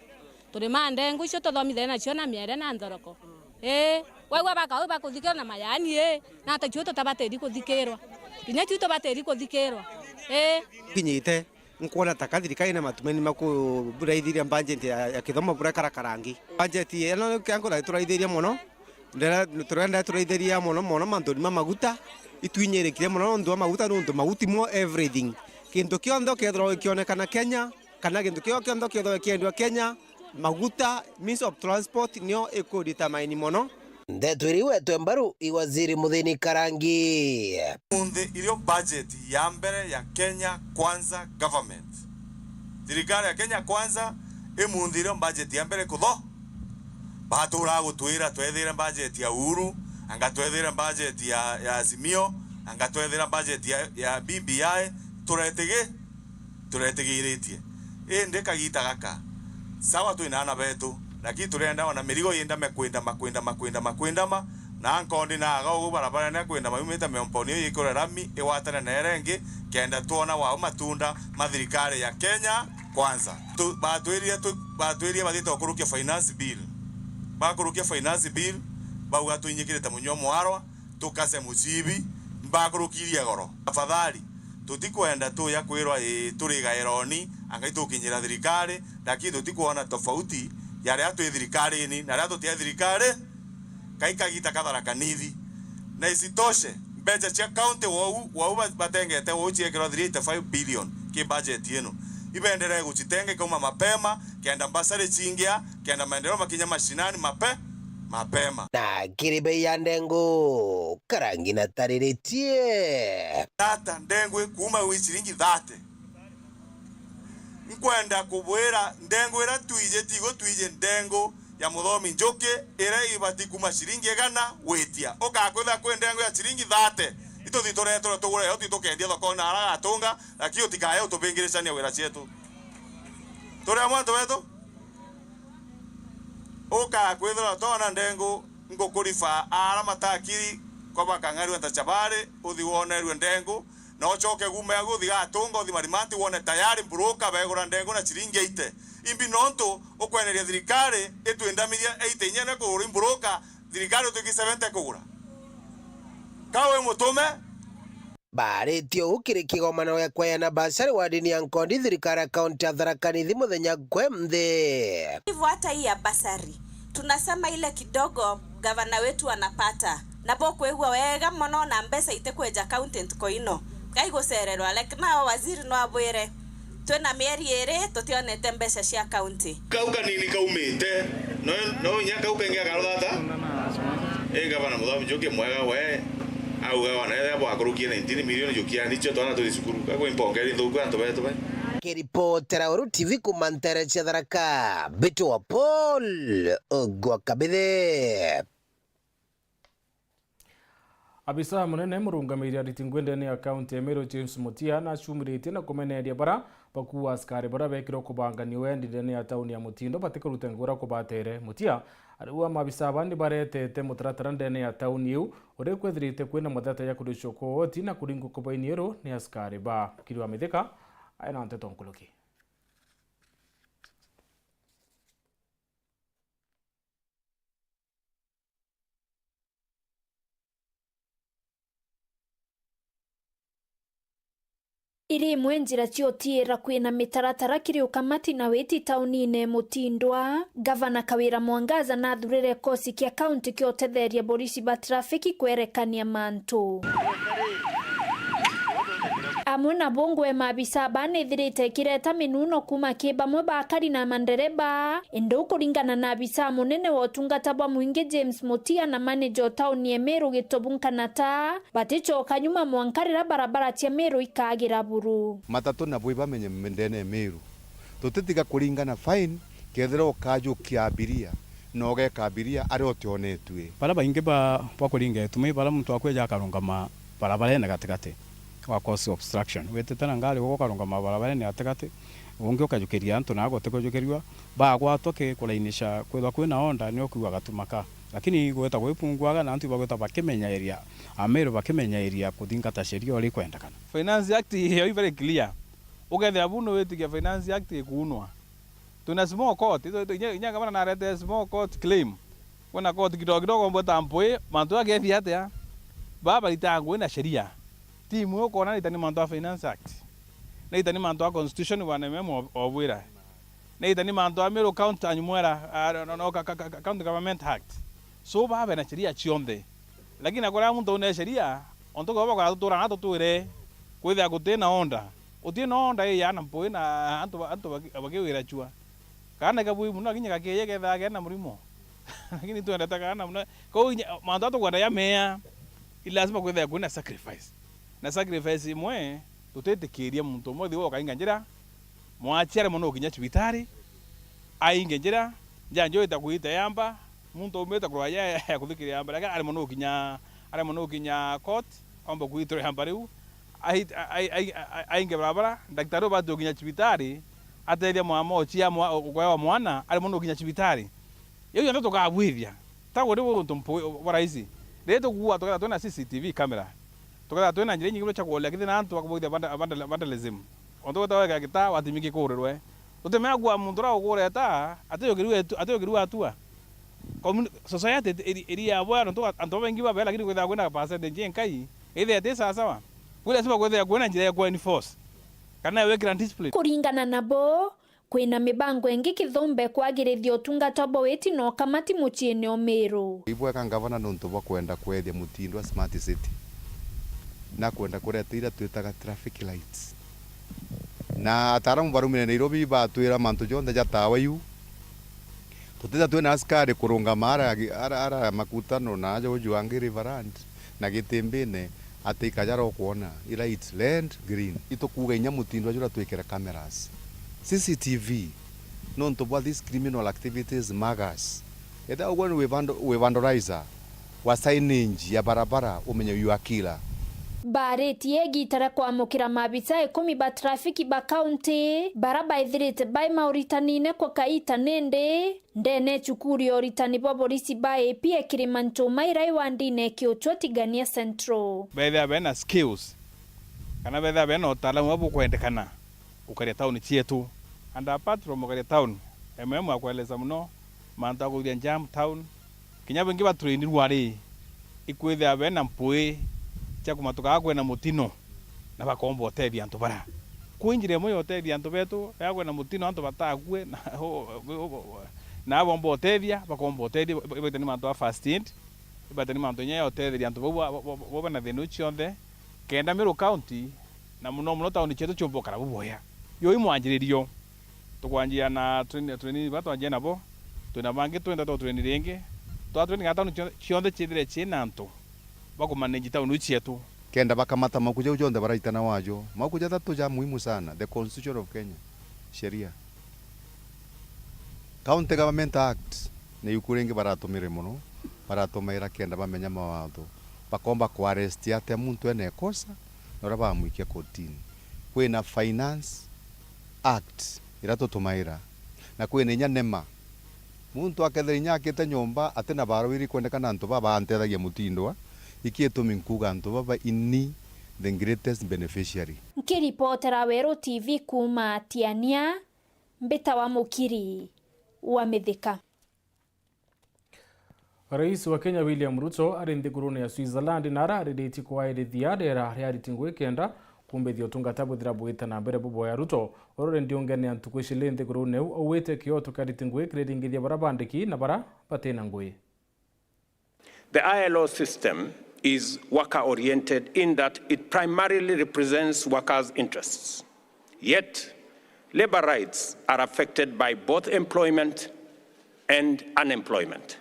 Turimaa ndengu icio tuthomithire nacio na miere na nthoroko. Ii, waigua bakau bakuthikirwa na mayani, ii, na ata cio tutabatiri kuthikirwa. Kinya cio tubatiri kuthikirwa. Ii. Kinyite. Nkwona ta ka thirikari ina matumaini ma kuburaithiria budget ya, ya kithomo bura karakarangi. Budget ino ni kiango na ituraithiria mono. Ndera, turenda ituraithiria mono mono mantuni ma maguta. Itwinyirikire mono nontu wa maguta, nontu maguta mo everything. Kintu kionthe ukethirwa gikionekana Kenya, kana gintu kio kionthe kiethirwa kiendwa Kenya, maguta, means of transport, nio ikudetermine mono. Ndeto iri wetwe mbaru i Waziri Muthini Karangi. Munthi irio budget ya mbere ya Kenya Kwanza government. Thirikari ya Kenya Kwanza imunthi irio budget ya mbere kutho. Baturaga gutwira twethire budget ya Uhuru, anga twethire budget ya, ya Azimio, anga twethira budget ya, ya B B I, turetigi-, turetigiritie. Indi kagita gaka, sawa twina ana betu, lakini turenda ona mirigo yindame kwindama, kwindama, kwindama, kwindama, na nkondi na aga ugu barabarene kwindama yumite miomponi iyo yikure rami igwatane na iria ingi, kenda twona wau matunda ma thirikari ya Kenya Kwanza. Tu-, batwirire tu-, batwirire bathiite gukurukia finance bill. Bakurukia finance bill, bauga twinyikirite munywa mwarwa, tukase mucibi, mbakurukirie goro. Tafadhali, tutikwenda tuya kwirwa ii turi gaironi, angai tukinyira thirikari, lakini tutikwona tofauti ya riria twi thirikarini na riria tuti a thirikari. Kai kagita ka Tharaka Nithi. Na isitoshe, mbeca cia county wou, wou ba-, batengete wou ciekirwa three eighty-five billion ki budget ino. Ibenderee gucitenga ikauma mapema, kenda mbasari cingia, kenda maendeleo makinya mashinani mape-, mapema. Na kiri bei ya ndengu, Karangi na tariritie. Tata, ndengu ikuuma wi ciringi thirty. Nkwenda kubwira, ndengu iria twiji, tigo twiji ndengu ya Muthomi Njuki, iria ibati kuuma ciringi igana gwitia. Ukakwitha kwi ndengu ya ciringi thirty, ituthi tureterwe tugure yo, titukendia thokone ara gatunga, lakini utikae utubingiricania wira cietu. Turi amwe antu betu? Ukakwithirwa twona ndengu, ngukuriba ara matakiri kwa bakang'arua nta chabari, uthi wonerue ndengu, na ucoke gume agu uthi gatunga, uthi Marimanti wone tayari mburuka begura ndengu na ciringi eighty. Imbi nontu ukweneria thirikari itwindamiria eighty inya ne kugura imburuka, thirikari utwiki seventy kugura. Ka wi mutume? Baaritie uu kiri kigomano gia kweana basari wardini ya Nkondi, thirikari ya kaunti ya Tharaka Nithi, muthenya gwe nthi. Hivyo hata hii ya basari, tunasema ile kidogo gavana wetu anapata, na bukwigua wega mono na mbeca itikweja kaunti ntuku ino. Ngai gucererwa, like, nao waziri no abwire, twina mieri iri tutionete mbeca cia kaunti. Kau kanini kaumite, no, no inya kau kengi akarutha ata? Ii, gavana Muthomi Njuki mwega we, auga ona ethia bwakurukie nineteen million jukia, nicio twana tuthi cukuru. Gakwi mpongeri nthuku antu betu bai. Kiripotera Weru T V kuuma ntere cia Tharaka, Bitu wa Paul Ogwa Kabithe. Abisa munene murungamiiri ariti ngui ndene ya kaunti ya Meru, James Mutia, nacumiritie na kumeneria bara bakuua askari bara beekirwe kubangania uendi ndene ya tauni ya Mutindo batikurute nguura kubatere. Mutia ariuga maabisa aba ni baretete mutaratara ndene ya tauni iu, uria kwethirite kwina mathata ya kuricwa kwa uoti na kuringwa kwa bainiuru ni askari ba. Mukiri wa Mithika aina nteto nkuruki. Iri imwe njira cia utiira kwina mitaratara kiri ukamati na witi taunine Mutindwa, Gavana Kawira Mwangaza nathurire kosi kia kaunti kia utetheria borisi ba trafiki kwerekania mantu. Amwe na bongwe maabisa aba nithirite ikireta minuno kuma ki bamwe bakari na mandereba, indi ukuringana na abisa munene wa utungata bwa mwingi James Mutia na manager o tauni ya Meru Gitobu Nkanata, baticoka nyuma mwanka riria barabara cia Meru ikagira buru. Matatu nabo ibamenye ndene ya Meru. Tutitiga kuringana fine kethira ukajukia abiria na ugeka abiria aria utionetue. Bara baingi ba, ba kuringa itumi bara muntu akweja akarungama barabarene gatigati wa cause obstruction. Witite na ngari ugu ukarungama barabarene gatigati, ungi ukajukiria antu na gutikujukirua, bagwatwa ki kurainisha kwithwa kwina order ni ukiuga gatuma ka. Lakini gwita gwipunguaga na antu ibagwita bakimenyairia, Ameru bakimenyairia kuthingata sheria uria ikwendekana. Finance Act yo i very clear. Ukethira bu niwitikia Finance Act ikuunwa. Twina small court, itho, itho, inya, inya gavana narete small court claim. Kwina court kidogo kidogo mbweta mpwi, mantu akethia atia? Baba baritaga ngugi na sheria. Timu ukona ni mantu a Finance Act. Naita ni mantu a constitution bwana M M o-, obwira. Naita ni mantu a Meru County and Mwera, ah, no, no, ka-, ka-, ka-, County Government Act. So babe na sheria cionthe. Lakini na kuria muntu une sheria, ontu kwa bakora tutura na tutwire, kwithia guti na order. Uti na order ii ya na mpui na antu ba-, antu baki-, bakiwira chua. Kaana kabui muno, kinya gakiye kethaa kena murimo. Lakini twendete kaana muno. Kou inya, mantu a tukwenda jamea, i lazima kwithia kwina sacrifice. Na sacrifice imwe, tutitikiria muntu umwe uthi ukainga njira, mwachi aremwe no kinya cibitari, ainge njira, njanjo ita kuita yamba, muntu umite kurwa ya, ya kuthikiria yamba, lakini aremwe no kinya, aremwe no kinya court, ombe kuitwa yamba riu, ai-, ai-, ai-, ai-, ainge barabara, daktari ubati ukinya cibitari, atethia mwa-, mochi ya mwa-, ukoya wa mwana, aremwe no kinya cibitari. Iu yonthe tukabwithia. Ta uri untu mpu-, bwa raisi. Riria tukuua, tukethira twina C C T V camera. Tukethira twina njira inyingi cia kuoria kithina antu bakubwithia vanda-, vanda-, vandalism. Ontu gwita weka gita, watimi kikurirwe. Tutimea kuua muntu uria ukureta, ati ukiru etu-, ati ukiru atua. Commu-, society iri, iri ya bwa, antu, antu baingi babe, lakini kwithira kwina percentage inkai, ithia iti sawasawa. Kwi lazima kwithira kwina njira ya ku enforce. Kana wikira discipline. Kuringana nabo, kwina mibango ingi kithumbe kwagirithia utungata bwa witi na ukamati muciine o Meru. Ibwega ngavana nontu bwa kwenda kwethia mutindo wa smart city na kwenda kureta iria twitaga traffic lights. Na ataaramu barumire Nairobi batwira mantu jonthe jatawa iu. Tutithia twina askari kurungama ara, ara, ara makutano na aja uju angi Riverland na Gitimbine ati ikajara ukwona ira it's land green. Itukuuga inya mutindo juria twikire cameras, C C T V, nontu bwa these criminal activities, muggers. Ethira ugwe ni wivando-, wivandalizer wa signage ya barabara, umenye you are killer. Baaritie igiita ria kwamukira maabisa ikumi ba trafiki ba kaunti, bara baithirite bai mauritanine kwa kaita nindi, ndene cukuru ya uritani bwa borisi ba A P e Kirima Nchuma iria iwandine ikiutwa Tigania Central. Bethia bena skills, kana bethia bena utaalamu buria bukwendekana gukaria tauni cietu. And apart from gukaria tauni, M M akueleza muno mantu a kuthia jam town, kinya bingi batrainirwe ari, ikwithia bena mpui cia kumatuka kwina mutino, na bakomba utethia antu bara. Kwi njira imwe ya utethia antu betu, ya kwina mutino antu batakue, na, na bomba utethia, bakomba utethia, ibaita ni mantu a first aid, ibaita ni mantu inya ya utetheria antu bau ba, ba, ba, ba bena thina uu cionthe, kenda Meru County, na muno muno tauni cietu ciumba ukara buboya. Yo i mwanjiririo. Tukwanjia na train-, trainee ba twanjia nabo, twina bangi twenda twa train ringi. Twa train kana tauni cio-, cionthe ciithire ciina antu ba kumanage tauni iu cietu. Kenda bakamata mauku jau jonthe baraitana wajo. Mauku jathatu ja muhimu sana, the Constitution of Kenya, sheria. County Government Act, ni iuku ringi baratumire muno, baratumaira kenda bamenya mawatho. Bakomba kuarest atia muntu ena ikosa, na uria bamwikia kotini. Kwina Finance Act, iria tutumaira, na kwina inya nema. Muntu akethira inya akite nyomba, atina barua iria ikwendekana antu baba antethagia mutindwa, iki itumi nkuuga antu baba ini the greatest beneficiary. Nkiripotera Weru T V kuuma Tiania, mbitawa Mukiri wa Mithika. Rais wa Kenya William Ruto ari nthigurune ya Switzerland na arariritie kwairithia riera ria ariti ngui kenda kumbithia utungata bwithira bwita na mbere buboya. Ruto, uru ri ndiungene ya ntuku icili nthigurune iu, augite kioto kia ariti ngui kiriringithia bara bandiki na bara batina ngui. The I L O system is worker-oriented in that it primarily represents workers' interests. Yet, labor rights are affected by both employment and unemployment.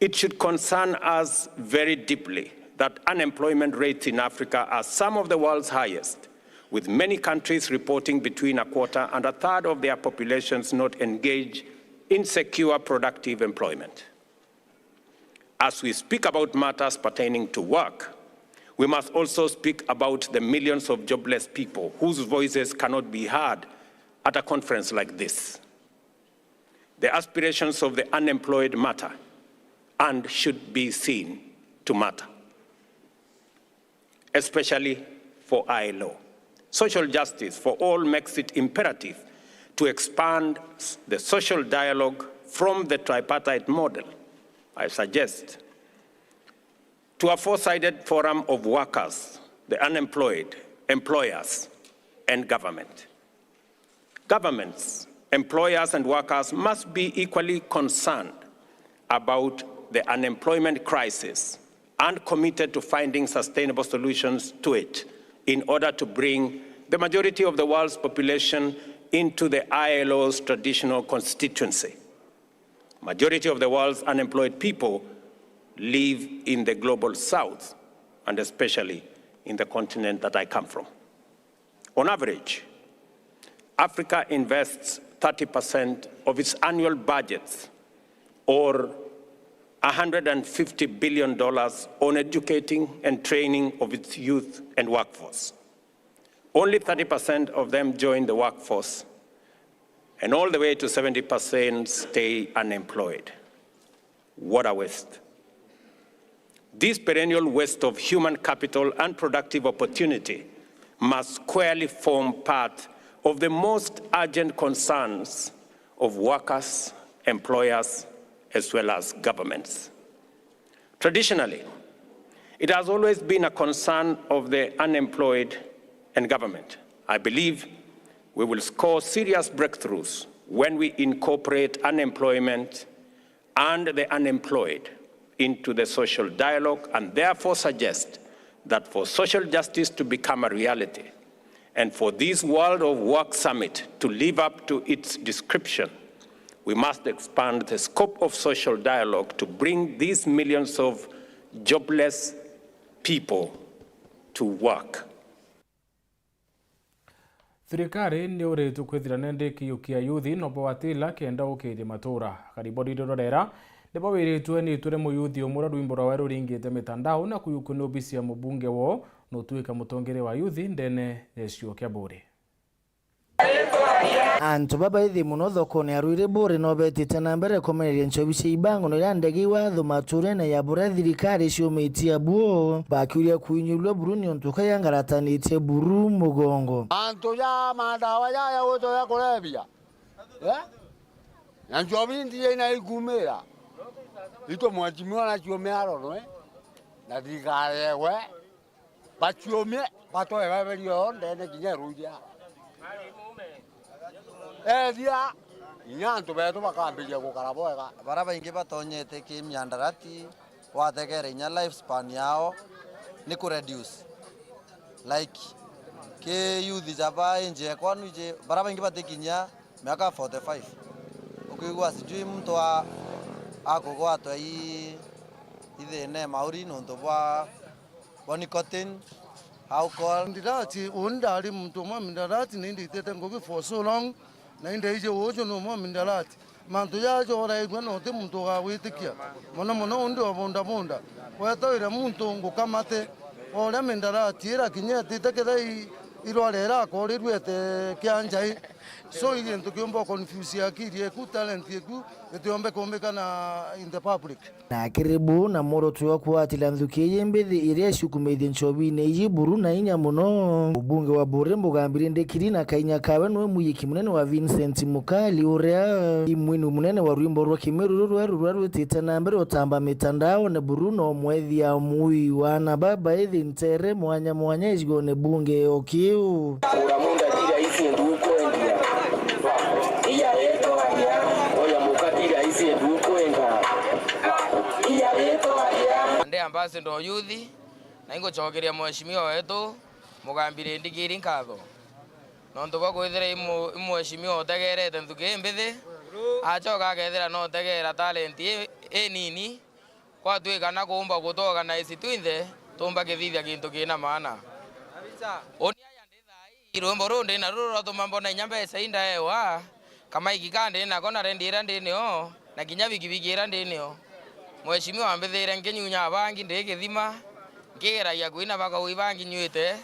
It should concern us very deeply that unemployment rates in Africa are some of the world's highest, with many countries reporting between a quarter and a third of their populations not engaged in secure, productive employment. As we speak about matters pertaining to work, we must also speak about the millions of jobless people whose voices cannot be heard at a conference like this. The aspirations of the unemployed matter and should be seen to matter, especially for I L O. Social justice for all makes it imperative to expand the social dialogue from the tripartite model, I suggest, to a four-sided forum of workers, the unemployed, employers, and government. Governments, employers, and workers must be equally concerned about the unemployment crisis and committed to finding sustainable solutions to it in order to bring the majority of the world's population into the I L O's traditional constituency. Majority of the world's unemployed people live in the global south, and especially in the continent that I come from. On average, Africa invests thirty percent of its annual budgets, or a hundred and fifty billion dollars, on educating and training of its youth and workforce. Only thirty percent of them join the workforce, and all the way to seventy percent stay unemployed. What a waste. This perennial waste of human capital and productive opportunity must squarely form part of the most urgent concerns of workers, employers, as well as governments. Traditionally, it has always been a concern of the unemployed and government. I believe we will score serious breakthroughs when we incorporate unemployment and the unemployed into the social dialogue, and therefore suggest that for social justice to become a reality, and for this World of Work Summit to live up to its description, we must expand the scope of social dialogue to bring these millions of jobless people to work. Thirikari ni uritwe kwithira nendi kiukia yuthi no bwatila kenda ukiithia matura. Karibodi rurorera nibo wiritwe ni itwire muyuthi umwe uria rwimbo rwawe ruringite mitandao na kuyukua ni obisi ya mubunge woo nutwika mutongeria wa yuthi ndene ya gicigo kia Buuri. Antu babaithi mono thokone ya Ruiri Buuri no betite na mbere kumeneria nchobi cia ibango no iria ndege iwatho maturene ya buria thirikari ciumitie abuo bakiuria kuinyurua buru niuntu kaya ngaratanitie buru mugongo. Antu ja mandawa jaja gwitwa ja kurebia, eh? Na nchobi ndija ina ikumira. Itu mheshimiwa na ciume aronwe na thirikari yewe. Baciumie, batoe baberio ndene kinya ruja. Ethia, kinya antu betu bakambiria gukara bwega. Baria baingi batonyete ki miandarati, wategera inya life span yao ni ku reduce. Like, ki youth jaba inje kwanu ije, baria baingi batikinyia miaka forty-five. Ukiigua sijui muntu a-, akugwatwa i, ithina mauri nontu bwa bwa nicotine, alcohol. Mindarati, uni ndari muntu umwe wa mindarati, na inditete ngugi for so long, na indaiji uju ni umwe wa mindarati. Mantu jaja joraigua na uti muntu ugagwitikia. Mono mono undi wa bondabonda. Wetawire muntu ngukamate, o uria mindarati irakinyete, ite kethira i-, irware irakoriruete kia njai. So, i gintu kiumba confuse akili eku, talent eku, itiombe kumbika na in the public. Na kiri buu, na mworoto jwa kuatila nthuki iji mbithi iria cikumithie nchobine iji buru na inya mono. Mubunge wa Buuri Mbugambi Ndikiri na kainya kawe niwe muyiki munene wa Vincent Mukali, uria i mwini munene wa rwimbo rwa Kimiru ruru rweru ruria rwitite na mbere utamba mitandaone buru na umwethia mui wa ana babaithi ntere mwanya mwanya icigone bunge o kiu. Kura munda ti rahisi ndukwenda. Iya ritwa ria. Oya muka ti rahisi ndukwenda. Iya ritwa ria. Ndi ambassador youth, na ingucokeria mheshimiwa wetu Mugambi Ndikiri nkatho. Nontu bwa kwithira i mu-, i mheshimiwa utegerete nthuki imbithi, acoka akethira no utegera talent i, inini, Kwatuika na kuumba gutuorganize twinthe, tuumba kithithia gintu kina maana. Uni aja ndi thaa ii, rwimbo ruu ndi naru ruratuma mbona inya mbeca indaewa, kamaiki ka ndi nako na rendi iria ndi nio, na kinya bikibiki iria ndi nio. Mheshimiwa ambithiire nkinyunya bangi ndi kithima, nkigeragia kwina bakaugi banginyuite,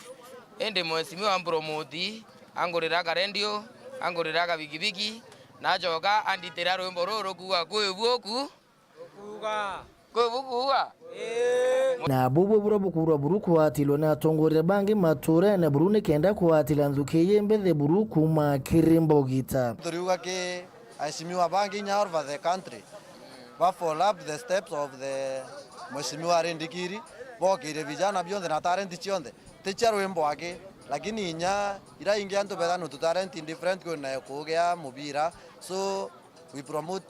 indi mheshimiwa ampromoti, angurira karendio, angurira kabikibiki, na acoka anditira rwimbo ruu rukuuga, "Kwi buku." Kuuga. Kwi bukuuga? Ii. Na bubu buria bukuurwa buru kuatilwa ni atongoria bangi maturene buru nikenda kuatila nthuki iji mbithi buru kuuma kiri mbogita. Turiuga ki aheshimiwa bangi inya all over the country ba follow up the steps of the Mheshimiwa Ndikiri, bokire vijana bionthe na talent cionthe. Ti cia rwimbo aki, Lakini inya ira ingi antu bethira no tu talent in different, kwina kugia mubira. So we promote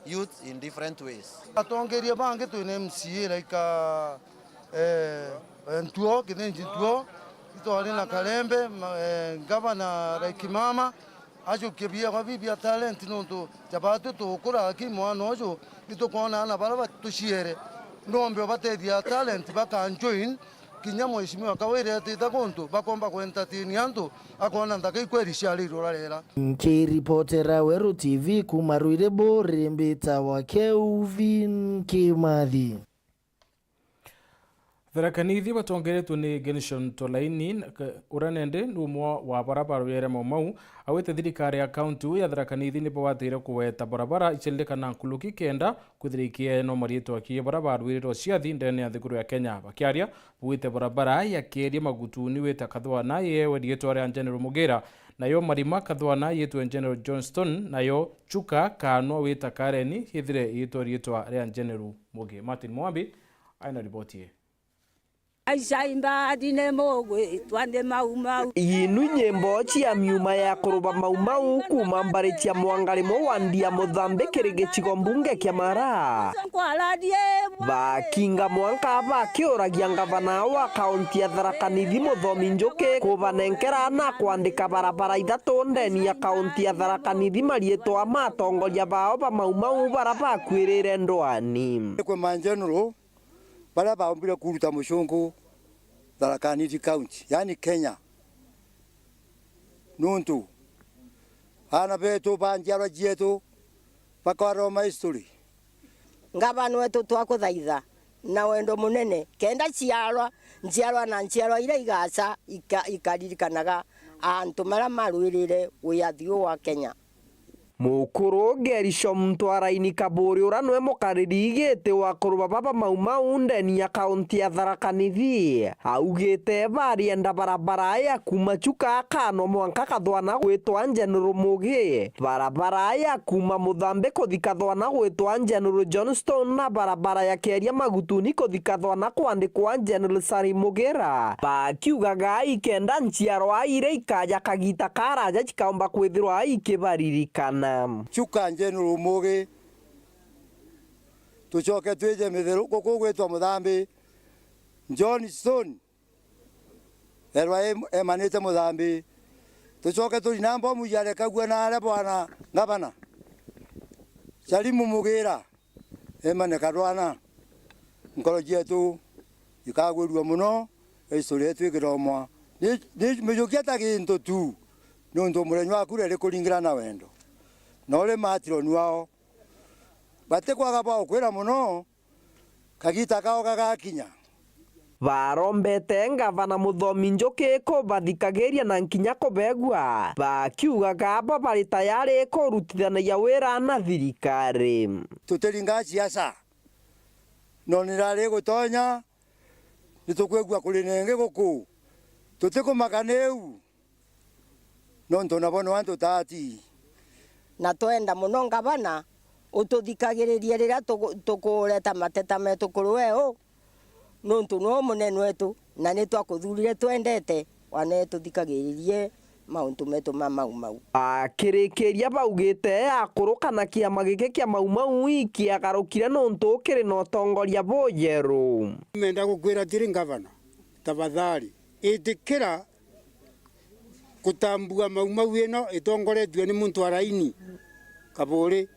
youth in different ways. Atongeria bangi twina M C A like, ah, eh, eh, Ntuo, Kithinji Ntuo, itwari na Karembe, ma-, eh, Gavana like Mama, ajukie biegwa bi bia talent nontu jabatu tukura aki mwana uju itukwona ana bara batuciere. Nombe ubatethia talent baka join. Kinya Mheshimiwa Kawira etite guntu bakomba ku entertain antu, akona nthaka ikweri ciari irura rera. Nkiripotera Weru T V kuma Ruiribu, rimbita wa Kelvin Kimathi. Tharaka Nithi batongeretwe ni Gershon Tolaini, na ka-, uria nende ni umwe wa bara barwire Mau Mau, awite thirikari ya kaunti ya Tharaka Nithi ni bawatire kuweta barabara iciririkana nkuruki kenda kwithira ikienwa mariitwa ki bara barwirirwe ciathi ndene ya nthiguru ya Kenya. Bakiaria, bwite barabara ya Keria Magutuni wita Kathwana yewe riitwa ria General Mugira, nayo Marima Kathwana yitwe General Johnston, nayo Chuka Kanwa wita Kareni yithire yitwa riitwa ria General Mugi. Martin Mwambi aina riboti ii. Aica imbathi ni mugwitwa ni Mau Mau. Yinu nyimbo cia miuma ya kuruba Mau Mau kuma mbari cia Mwangarimo wa Ndia Muthambi kiri gicigo mbunge kia Mara. Bakinga mwanka bakiuragia ngavana wa kaunti ya Tharaka Nithi Muthomi Njuki kubanenkera na kwandika barabara ithatu ndeni ya kaunti ya Tharaka Nithi mariitwa ma atongoria bao ba Mau Mau bara bakwirire ndwani. Kwi ma general baria baumbire kuruta mucunku Tharaka Nithi County, yani Kenya. Nuntu aana betu ba njiarwa cietu bakathoma history. Ngavana wetu, twakuthaitha na wendo munene, kenda ciarwa, njiarwa na njiarwa iria igaca ika-, ikaririkanaga antu maria marwirire wiathi uu wa Kenya. Mukuru Gerishom Ntwaraini Kaburi, uria nwe mukariri giti wa kuruba baba Mau Mau ndeni ya kaunti ya Tharaka Nithi, augite barienda barabara ya kuma Chuka Kano mwanka Kathwana gwitwa General Mugi, barabara ya kuma Muthambi kuthi Kathwana gwitwa General Johnston, na barabara ya Keria Magutuni kuthi Kathwana kwandikwa General Salim Mugira, bakiugaga ikenda nchiarwa iria ikaja kagita karaja cikaumba kwithirwa ikibaririkana. Chuka General Mugi, tucoke twije mitheru guku gwitwa Muthambi, Johnston erwa e-, emanite Muthambi. Tucoke turi na mbomu yarekagua na aria bwana ngavana Salimu Mugira emane Kathwana. Nkoro cietu ikagwirua muno, history yetu ikithomwa. Ni, ni mijukia ta gintu tu, nuntu muthenya waku riri kuringira na wendo. Na uri matiro nwao. Batikwaga bwa ukwira muno, kagita kao gagakinya. Barombete ngavana Muthomi Njuki kubathikagiria na nkinya kubegua, bakiugaga bo bari tayari kurutithanagia wira na thirikari. Tutiringa siasa, no nirari gutonya, nitukwigua kuri nengi guku. Tutikumaka niu. Nontu nabo nwa ntutati. Na twenda muno ngavana ututhikagiririe riria tugu-, tukureta mateta metu kuri we u, nontu nwe munene wetu, na ni twakuthurire twendete, wane tuthikagiririe mauntu metu ma Mau Mau. Akirikiria baugite akuru kana kiama giki kia Mau Mau ikiagarukire nontu kiri na utongoria bujeru. Menda gukwira atiri, ngavana, tafadhali, itikira kutambua Mau Mau ino itongoretue ni muntu wa raini Kaburi.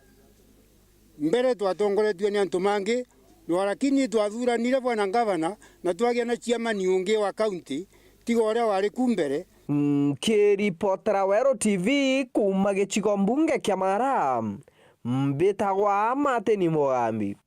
Mbere twatongoretue ni antu mangi, no, lakini twathuranire bwana ngavana na twagia na chairman ungi wa kaunti, tiga uria wari ku mbere. Nkiripotera Weru T V kuma gicigo mbunge kia Mara, mbitagwa Martin Mugambi.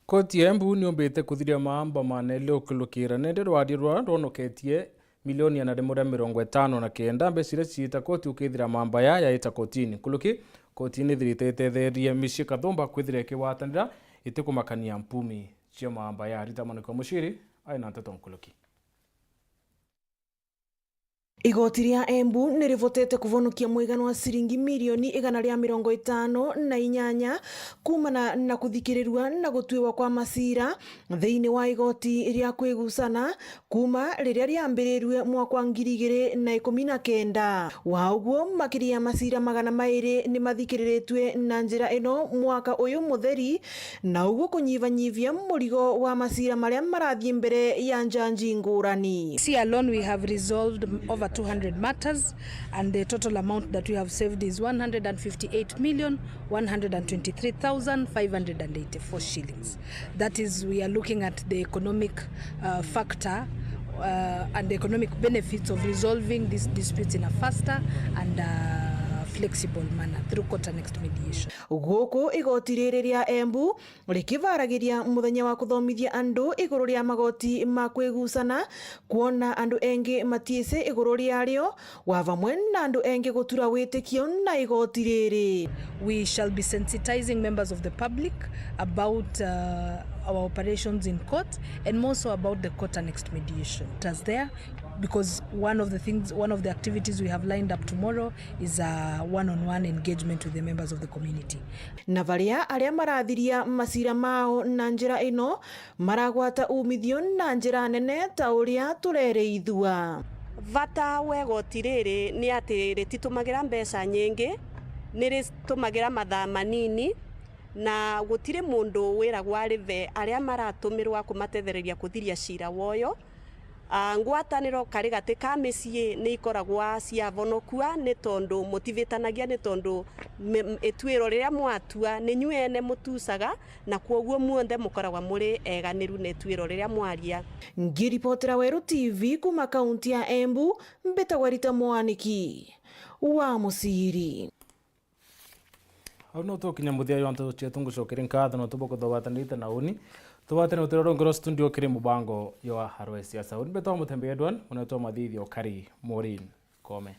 Koti ya Embu niumbite kuthiria maamba ma Nelly ukulukira nende rwaria rwa rwonoketie milioni igana rimwe ria mirongo itano na kenda, mbeca iria ciita koti ukithira maamba ya yaita kotini. Nkuruki, koti nithirite itetherie micii kathumba kwithira ikigwatanira itikumakania mpumi cia maamba ya. Rita Mwaniki wa Muciri ari na nteto nkuruki. Igoti ria Embu ni rivotete kuvonokia mwigana wa ciringi milioni igana ria mirongo itano na inyanya kuumana na kuthikirirua na gutuiwa kwa maciira thiini wa igoti ria kwigucana kuuma riria riambirirue mwaka wa ngiri igiri na ikumi na kenda. Wa uguo, makiria ya maciira magana mairi ni mathikiriritue na njira ino mwaka uyu mutheri, na uguo kunyivanyivia murigo wa maciira maria marathii mbere ya njanji ngurani. This year alone, we have resolved over two hundred matters, and the total amount that we have saved is one hundred and fifty-eight million, one hundred and twenty-three thousand, five hundred and eighty-four shillings. That is, we are looking at the economic, uh, factor, uh, and the economic benefits of resolving these disputes in a faster and, uh, flexible manner through court annexed mediation. Guku igoti riri ria Embu rikibaragiria muthenya wa kuthomithia andu iguru ria magoti ma kwigucana, kwona andu engi matiici iguru riario, wa vamwe na andu engi gutura witikio na igoti riri. We shall be sensitizing members of the public about, uh, our operations in court and more so about the court annexed mediation. It is there because one of the things, one of the activities we have lined up tomorrow is a one-on-one engagement with the members of the community. Na varia aria marathiria maciira mao na njira ino maragwata umithio na njira nene ta uria turereithua. Vata wa igoti riri ni ati rititumagira mbeca nyingi, ni ritumagira mathaa manini, na gutiri mundu wiragwa arive aria maratumirwa kumatethereria kuthiria ciira woyo. Ah, ngwataniro kari gati ka micii ni ikoragwa ciavonokua ni tondu mutivitanagia, ni tondu me-, m-, ituiro riria mwatua ni nyuene mutucaga, na kwoguo muonthe mukoragwa muri eganiru na ituiro riria mwaria. Ngiripotera Weru T V kuuma kaunti ya Embu, mbitagwa Rita Mwaniki wa Muciri. Au no tukinya muthia jwa nteto cietu, ngucokeria nkatho nontu bwa kuthubatanirite na uni. Tubatane utiro rungiro studio kiri mubango jwa Harwe Siasa. Uni mbetwa Mutembe Edward, munetwa Mathithio Kari Morin Kome.